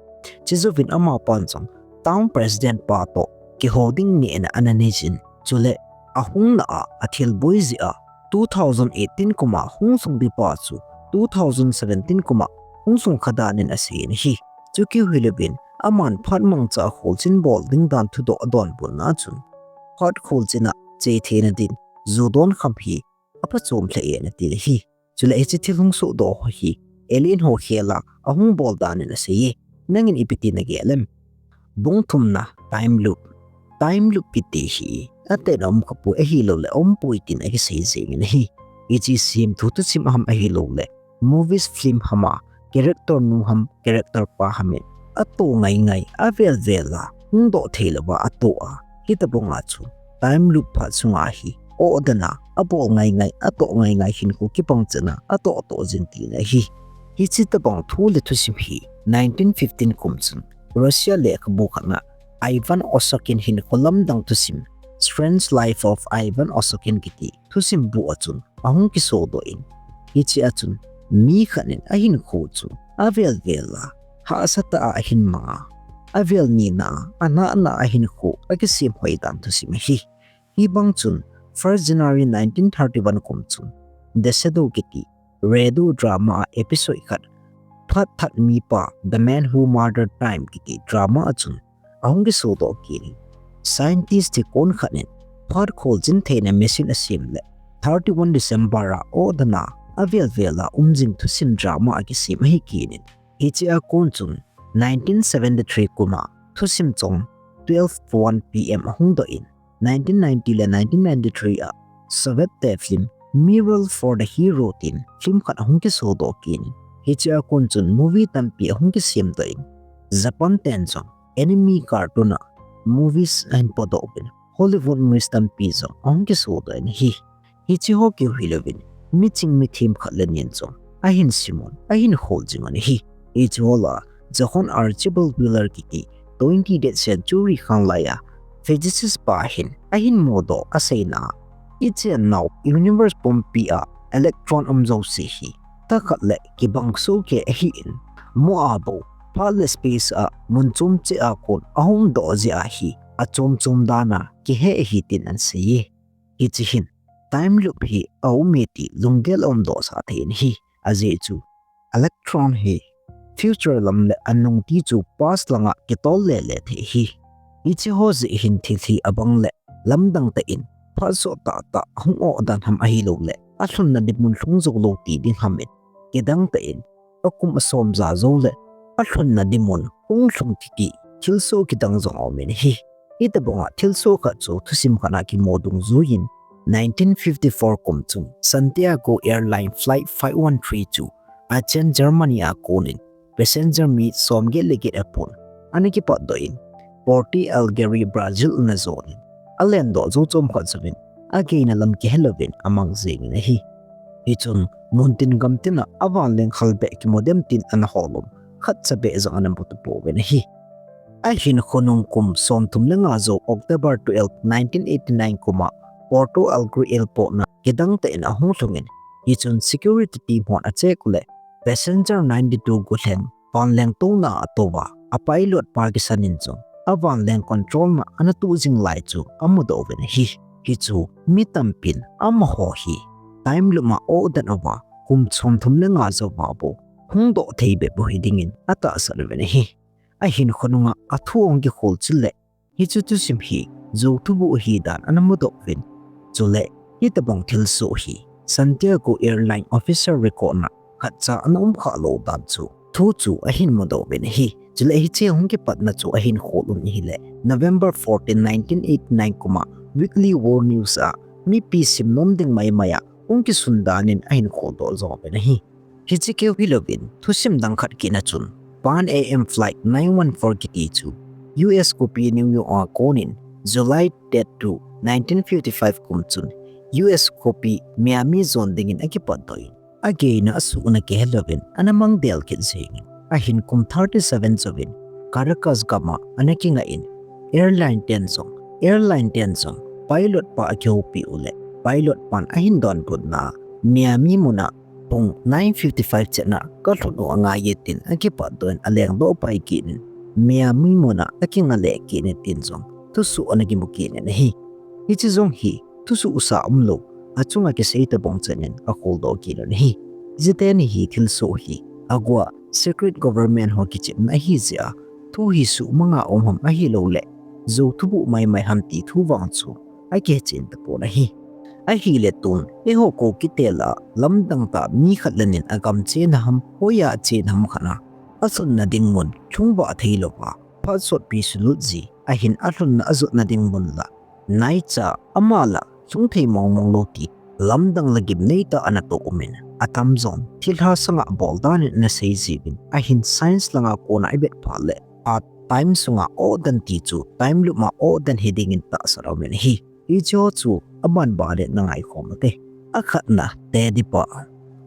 Chujouvin amapan jong town president pa toh kihou ding ngehna ana neijin, chule ahungna a athilboi jeh a two thousand eighteen kum a hung lhung ding pa chu two thousand seventeen kum a hung lhung kha dan in asei in ahi. Chukeu hilouvin, aman phat mangcha a kholjin bol ding dan thudoh adonbutna chun, Phat Kholjin a chetheina din ju don kham hi aphachom lheh e anatin ahi. Chule hiche thil hung sohdoh ho hi alien ho khel a ahung bol dan in asei e. Nangin ipi ti nagel em? Bung thumna, time loop. Time loop kiti hi aten aum khapoi ahilouleh aumpoi tin akisei jeng in ahi. Hiche semthu thusim ham ahilouleh movies, film ham a character nu ham, character pa ham in atoh ngaingai, avel vel a hungdoh theilouva atoh a, hitobang a chu time loop phat sunga hi ohdana abol ngaingai, atoh ngaingai hinkho kibang chana atoh toh jing tina ahi. Hiche tobang thu le thusim hi nineteen fifteen kum chun Russia lekhabu khat na Ivan Osakhin hinkho lamdang thusim, Strange Life of Ivan Osakhin kiti thusim bu a chun ahung kisodoh in, hiche a chun mi khat in ahinkho chu avel vel a hahsatah a ahin mang a, avel nina a anahna a hinkho akisem hoi dan thusim ahi. Hibang chun first January nineteen thirty-one kum chun The Shadow kiti radio drama a episode khat, Phat That Mipa, The Man Who Murdered Time kiti drama a chun ahung kisodoh kit in, scientist thi kon khat in phat kholjin theina machine asem le thirty-one December a ohdana avel vel a um jing thusim drama akisem ahi kit in, hiche a kon chun nineteen seventy-three kum a thusim chong twelve one P M ahung doh in, nineteen ninety le nineteen ninety-three a Soviet te film Mirror for the Hero tin film khat ahung kisodoh kit in, hiche a kon chun movie tampi ahung kisemdoh in, Japan ten jong anime cartoon a movies ahin podoh uvin, Hollywood movies tampi jong ahung kisodoh in ahi. Hiche ho keu hilouvin, miching mithem khat le ni in jong ahin simon, ahin khol jing un ahi. Hiche ho lah a Johann Archibald Wheeler kiti twenty-eighth century khanglai a physicist pa hin ahin mudoh aseina, ichennau universe pumpi a electron um jouse hi thakhat le kibang sohkei ahin, mo a bou phat le space a mun chom cheh a kon ahung doh jeh a hi achom chom dan a kihe ahi tin ana sei e. Hiche hin time loop hi aume ti lunggel aumdoh sah thei in ahi. Ajeh chu electron hi future lam le anung ti chu past lang a kitol lele thei ahi. Hiche ho jeh hin thil hi abang le lamdang tah in phat sot tahtah hung oh dan ham ahilouleh alhunna dinmun lhung jou lou ti ding ham in, kidang tah in akum asom ja jou le alhunna dinmun hung lhung kiti thilsoh kidang jong aumin ahi. Hitobang a thilsoh khat chu thusim khat a kimu dungjuiyin, nineteen fifty-four kum chun Santiago Airline Flight five one three chu Aachen, Germany a konin passenger mi somget le get apan ana kipatdoh in, Porto Alegre, Brazil ana jonin, alendoh jou chomkhat jouvin, ageina lam kihelouvin amang jengin ahi. Hichun muntin gamtin a avanleng khalbeh kimu dem tin ana holum, khatcha beh jong ana muta pouvin ahi. Ahinkho nung kum somthum le nga jou October twelve, nineteen eighty-nine kum a Porto Alegre Airport na kidang tah in ahung lhungin, hichun security team hon acheck uleh passenger ninety-two golheng vanleng touna a atouva, apilot pa kisan in jong avanleng control na ana tuh jing lai chu amudoh uvin ahi. Hichu mi tampin amaho hi time loop a oh den uva kum somthum le nga jouva bou hung doh thei bep u hidingin atahsan uvin ahi. Ahinkho nunga athu ahung kikhol chil le, hiche thusim hi jou thubuh ahi dan ana mudoh uvin. Chule hitobang thilsoh hi Santiago Airline official record na khatcha ana umkhah lou dan chu thu chu ahin mudoh uvin ahi. Chule hiche hung kipatna chu ahin khol un ahile, November fourteen, nineteen eighty-nine kum a Weekly World News a mipi simnom ding maimai a hung kisun dan in ahin kholdoh jong uvin ahi. Hiche keu hilouvin thusim dang khat kit na chun Pan Am Flight nine one four kiti chu U S khopi New York a konin July thirty-two, nineteen fifty-five kum chun U S khopi Miami jon dingin akipatdoh in, ageina asuhna kihelouvin ana mangdel kit jengin, ahin kum thirty-seven jouvin Caracas gam a ana kingah in, airline ten jong, airline ten jong pilot pa akihoupeh uleh pilot pan ahin donbutna Miami mun a pung nine fifty-five chan a kalhun u angaiye tin akipatdoh in alengdoh pai kit in, Miami mun a akinga leh kit in tin jong thusoh ana kimu kit in ahi. Hiche jong hi thusoh sa umlou, achunga kisei tobang chan in akholdoh kit in ahi. Hiche teni hi thilsoh hi aguh a secret government ho kichepna ahi jeh a thu hi suhmanga um ham ahilouleh jou thubuh maimai ham ti thu vang chu akichen tapon ahi. Ahile tun eiho Kuki te lah a lamdang tah mi khat le ni in agam chena ham, hoiya chena ham khat a alhunna ding mun lhung vah theilouva phat sotpi sulut ji, ahin alhunna ajotna ding mun lah naicha ama lah lhung thei mongmong lou ti lamdang le gimnei tah ana toh umin, atam jong thilha sanga bol dan in ana sei jiuvin, ahin science langa kona ivet phat leh a time sunga oh den ti chu time loop a oh den hidingin tahsan aumin ahi. Hiche ho chu aban ban in na ngaikhom ute. Akhatna, Teddy pa.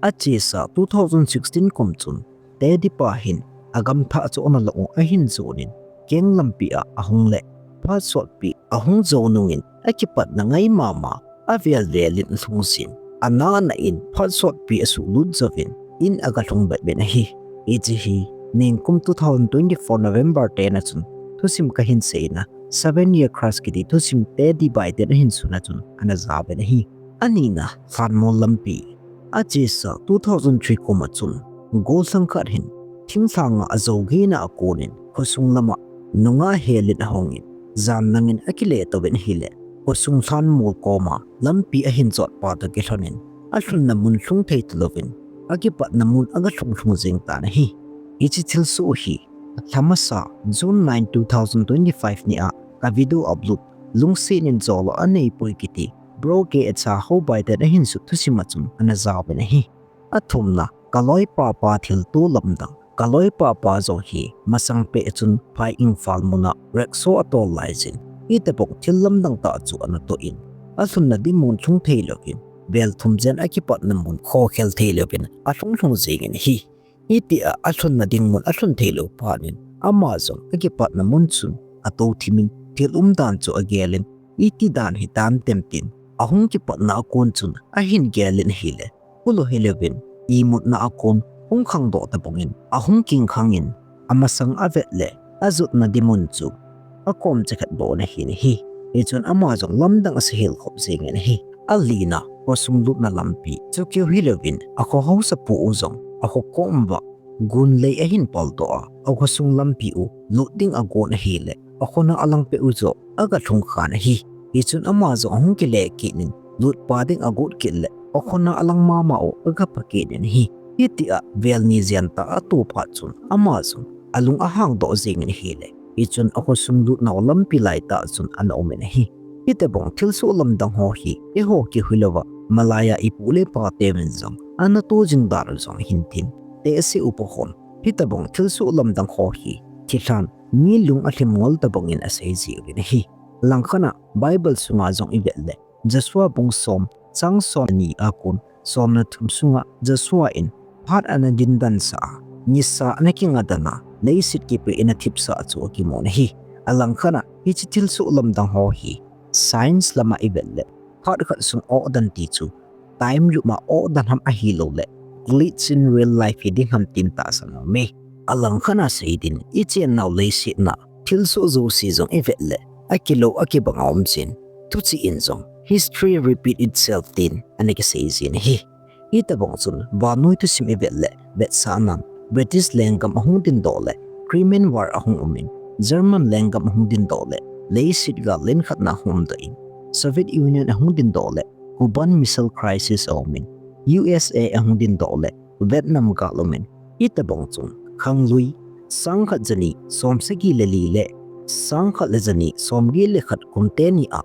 Achesa two thousand sixteen kum chun Teddy pa hin agamthah chu ana long u ahin jonin, keng lampi a ahung le phat sotpi ahung jou nungin akipatna ngai mama, avel vel in alhung jin, ana ana in phat sotpi asuhlut jouvin in aga lhung bep in ahi. Hiche hi nikum two thousand twenty-four November ten a chun thusim kahin seina Seven Year Crash kiti thusim Teddy Biden ahin suna chun ana jauvin ahi. Anina, lhanmol lampi. Achesa two thousand three kum a chun gollhang khat hin thinglhanga ajou geina a konin khosung lama nungah helin ahungin, jan langin akile touvin ahile, khosung lhanmol koma lampi ahin jot pa toh kilhonin, alhunna mun lhung thei talouvin, akipatna mun aga lhung lhung jeng tan ahi. Hiche thilsoh hi alhamasa June nine, two thousand twenty-five ni a ka video upload, Lungset in Jolo Aneipoi kiti Pro K H a houbai ten ahin sut thusim a chun ana jaovin ahi. Athumna, Kaloipa pa thilto lamdang. Kaloipa pa jong hi masang peh chun phai Imphal muna rickshaw atol laijin, hitobang thil lamdang tah chu ana toh in, alhunna ding mun lhung thei louvin, vel thum jen akipatna mun khokhel thei louvin alhung lhung jingin ahi. Hitia alhunna ding mun alhun thei lou phat in, ama jong akipatna mun chun atou thimin thil umdan chu agelin, iti dan hitam tem tin ahung kipatna a kon chun ahin gelin ahile, kulu hilouvin imutna a kon hung khangdoh tobangin ahung kingkhangin, amasang avet le ajotna ding mun chu akom chakhat bou ana hin ahi. Hichun ama jong lamdang asahel khop jengin ahi. Alina, khosung lutna lampi chu keu hilouvin, akho haosapu u jong akho kom uva gun lei ahin paldoh a, akhosung lampi u lut ding agon ahile, akhona alang peh u joh aga lhung khan ahi. Hichun ama jong ahung kile kit in, lut pa ding agot kit le, akhona alang mama u aga pha kit in ahi. Hitia vel ni jen tah ato phat chun ama jong alung ahangdoh jengin ahile, hichun akhosung lutnau lampi laitah chun ana umin ahi. Hitobang thilsoh lamdang ho hi eiho keu hilouva, malaiya ipu le ipa teuvin jong ana to jing dan u jong ahin tin, tehse upa hon hitobang thilsoh lamdang ho hi thilhan mi lung alhim ngol tobangin asei jiuvin ahi. Langkhat a Bible sunga jong ivet le, Joshua bung som, chang somni a kon somle thum sunga Joshua in phat ana dindan sah a, nisa ana kingadan a, leiset kipeh in athipsah chu akimun ahi. Alangkhat a hiche thilsoh lamdang ho hi science lama ivet le, phat khat sung ohdan ti chu time loop a ohdan ham ahilouleh glitch in real life hiding ham tin tahsan aume. Alangkhat a seidin, ichennau leiset na thilsoh jouse jong ivet le, akilou akibang aum jin, thuchih in jong history repeat itself tin ana kisei jin ahi. Hitobang chun vannoi thusim ivet le, vetsahnan British lenggam ahung dindoh le, Crimean War ahung umin, German lenggam ahung dindoh le, leiset gal len khatna ahung umdoh in, Soviet Union ahung dindoh le, Cuban Missile Crisis aumin, U S A ahung dindoh le, Vietnam gal aumin, hitobang chun khanglui sangkhat jani somsagi le li le sangkhat le jani somget le khat kum teni a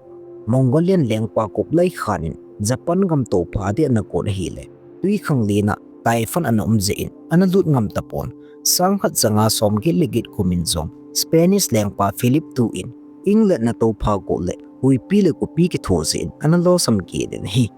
Mongolian lengpa kuplai khan in Japan gam toupha ding ana gon ahile, twikhanglen a taifan ana um jeh in ana lut ngam tapon, sangkhat janga somget le get kum in jong Spanish lengpa Philip two in England na toupha got le huipi le kopi kitho jeh in ana losam kit in ahi.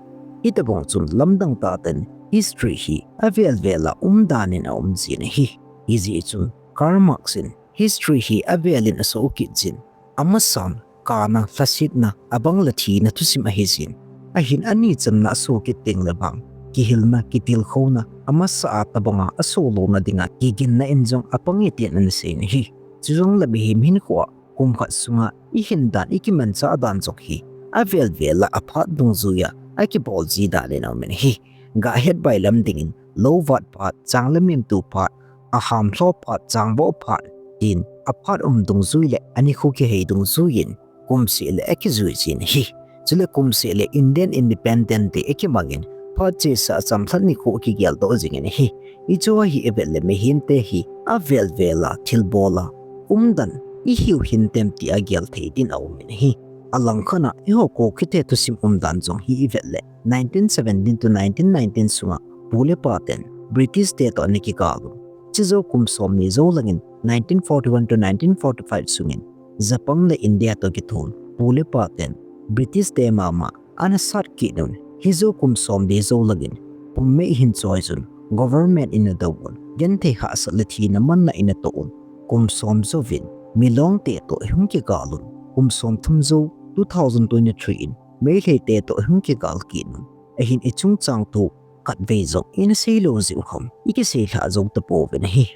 Hitobang chun lamdang tah tah in history hi avel vel a umdan in aum jin ahi. Hijeh chun Karl Marx in history hi avel in asoh kit jin, amasan kana, lhasetna, abang le thina thusim ahi jin, ahin ani channa asoh kit teng le vang kihilna, kitilkhouna, amasa a tobanga asoh louna dinga kiginna in jong apang e tin ana sei in ahi. Chujongle mihem hinkho a kum khat sunga ihin dan, ikimanchah dan jong hi avel vel a aphat dungjuiya akibol ji dan in aumin ahi. Gahet bailam dingin lou vat phat, chang le mimtu phat, aham lho phat, changvoh phat, tin aphat um dungjui le anikho kihei dungjuiyin kum seh le akijui jin ahi. Chule kum seh le Indian Independent Day akimangin phat chesa chamlhat nikho akigeldoh jingin ahi. Hiche hi ivet le mihemte hi avel vel a thilbol a umdan ihiu hintem tia gel thei din aumin ahi. Alangkhat a eiho Kukite thusim umdan jong hi ivet le nineteen seventeen to nineteen nineteen sunga pu le pa ten British te toh ana kigal un. Chujou kum somni jou langin nineteen forty-one to nineteen forty-five sungin Japan le India toh kithon pu le pa ten British te mama ana sat kit un. Hijou kum somni jou langin pummei hin choi jun, government in ana dou un, genthei hahsat le thina manna in ana toh un. Kum som jouvin Milong te toh ihung kigal un. Kum somthum jou two thousand twenty-three in Meitei te toh ihung kigal kit un. Ahin ichungchang thu khatvei jong ina seilou jeh u ham ikiseilhah jou tapouvin ahi.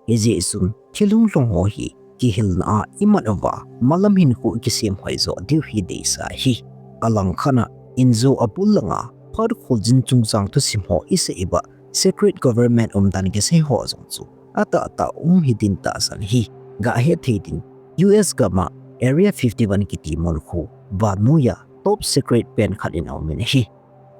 Hijeh chun thil hunglhung ho hi kihilna a imat uva malam hinkho ikisem hoi joh diu hi deisah ahi. Alangkhat a injo abul langa phat kholjin chungchang thusim ho isei uva secret government umdan kisei ho jong chu atahtah um hidin tahsan ahi. Gahet thei din U S gam a Area fifty-one kiti mun khu vannoiya top secret pen khat in aumin ahi.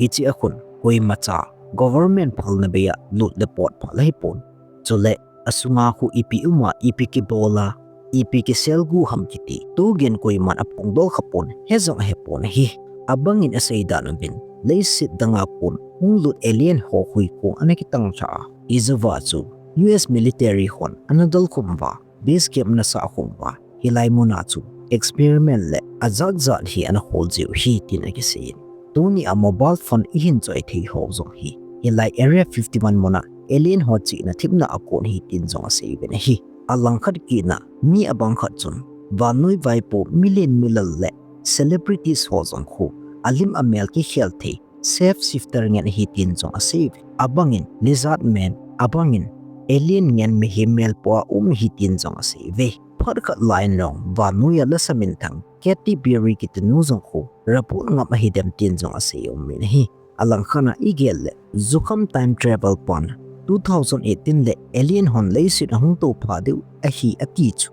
Hiche a khun koimacha government phalna bei a lut le pot phal ahipon. Chule asunga khu ipi um a, ipi kibol a, ipi kiselguh ham kiti tugen koiman aphongdoh khapon, he jong ahepon ahi. Abangin asei dan uvin, leiset danga kon hunglut alien ho huikong ana kitang lha a, ijeh a chu U S military hon ana dalkhum uva, base camp ana sah khum uva, hilai muna chu experiment le ajat jat hi ana hol jiu ahi tin akisei in. Tuni a mobile phone ihin choi thei ho jong hi, hilai Area fifty-one muna alien ho chihna thepna a kon ahi tin jong asei uvin ahi. Alangkhat kit na, mi abang khat chun, vannoi vaipo milen milal le celebrities ho jong khu alim amel kikhel thei shape shifter ngen ahi tin jong asei uve. Abangin lizard man, abangin alien ngen mihem melpo a um ahi tin jong asei uve. Phat khat lai in jong vannoi a lasa minthang Katy Perry kiti nu jong khu report ngam ahi dem tin jong asei um in ahi. Alangkhat a igel le, jukham time travel pan two thousand eighteen le alien hon leiset ahung to pha diu ahi ati chu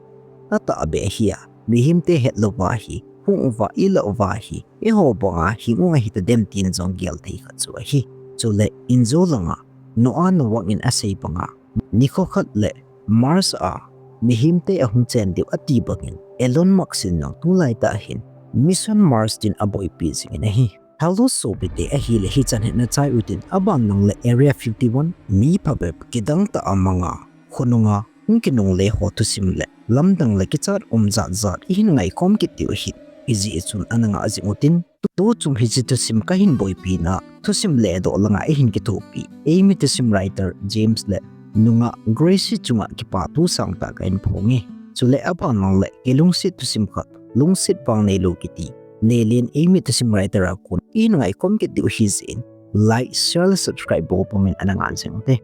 atahbeh ahi a, mihemte het louva hi, hung uva, ila uva hi, eiho banga hing u ahi tadem tin jong gel thei khat chu ahi. Chule injo langa Noah Nowak in asei banga, nikho khat le Mars a mihemte ahung chen diu ati bangin Elon Musk in jong tulai tah hin Mission Mars tin aboipi jing in ahi. Hello sopite, ahile hichan hin nachai utin, aban lang le Area fifty-one mi phabep kidang tah a manga, khonunga hung kinungle ho thusim le lamdang le kichat um jat jat ihin ngaikhom kit diu ahi. Hijeh chun ana ngah jing utin, tuchung hiche thusim kahin boipi na, thusim ledoh langa ihin kithopi eimi thusim writer James le nungah Gracie chunga kipa thu sangtah kahin phonge. Chule aban lang le kilungset thusim khat, Lungset Vangnei Lou kiti, Lelen eimi thusim writer a kon ihin ngaikhom kit diu ahijeh in, like, share le subscribe bol pum in ana ngah jing ute.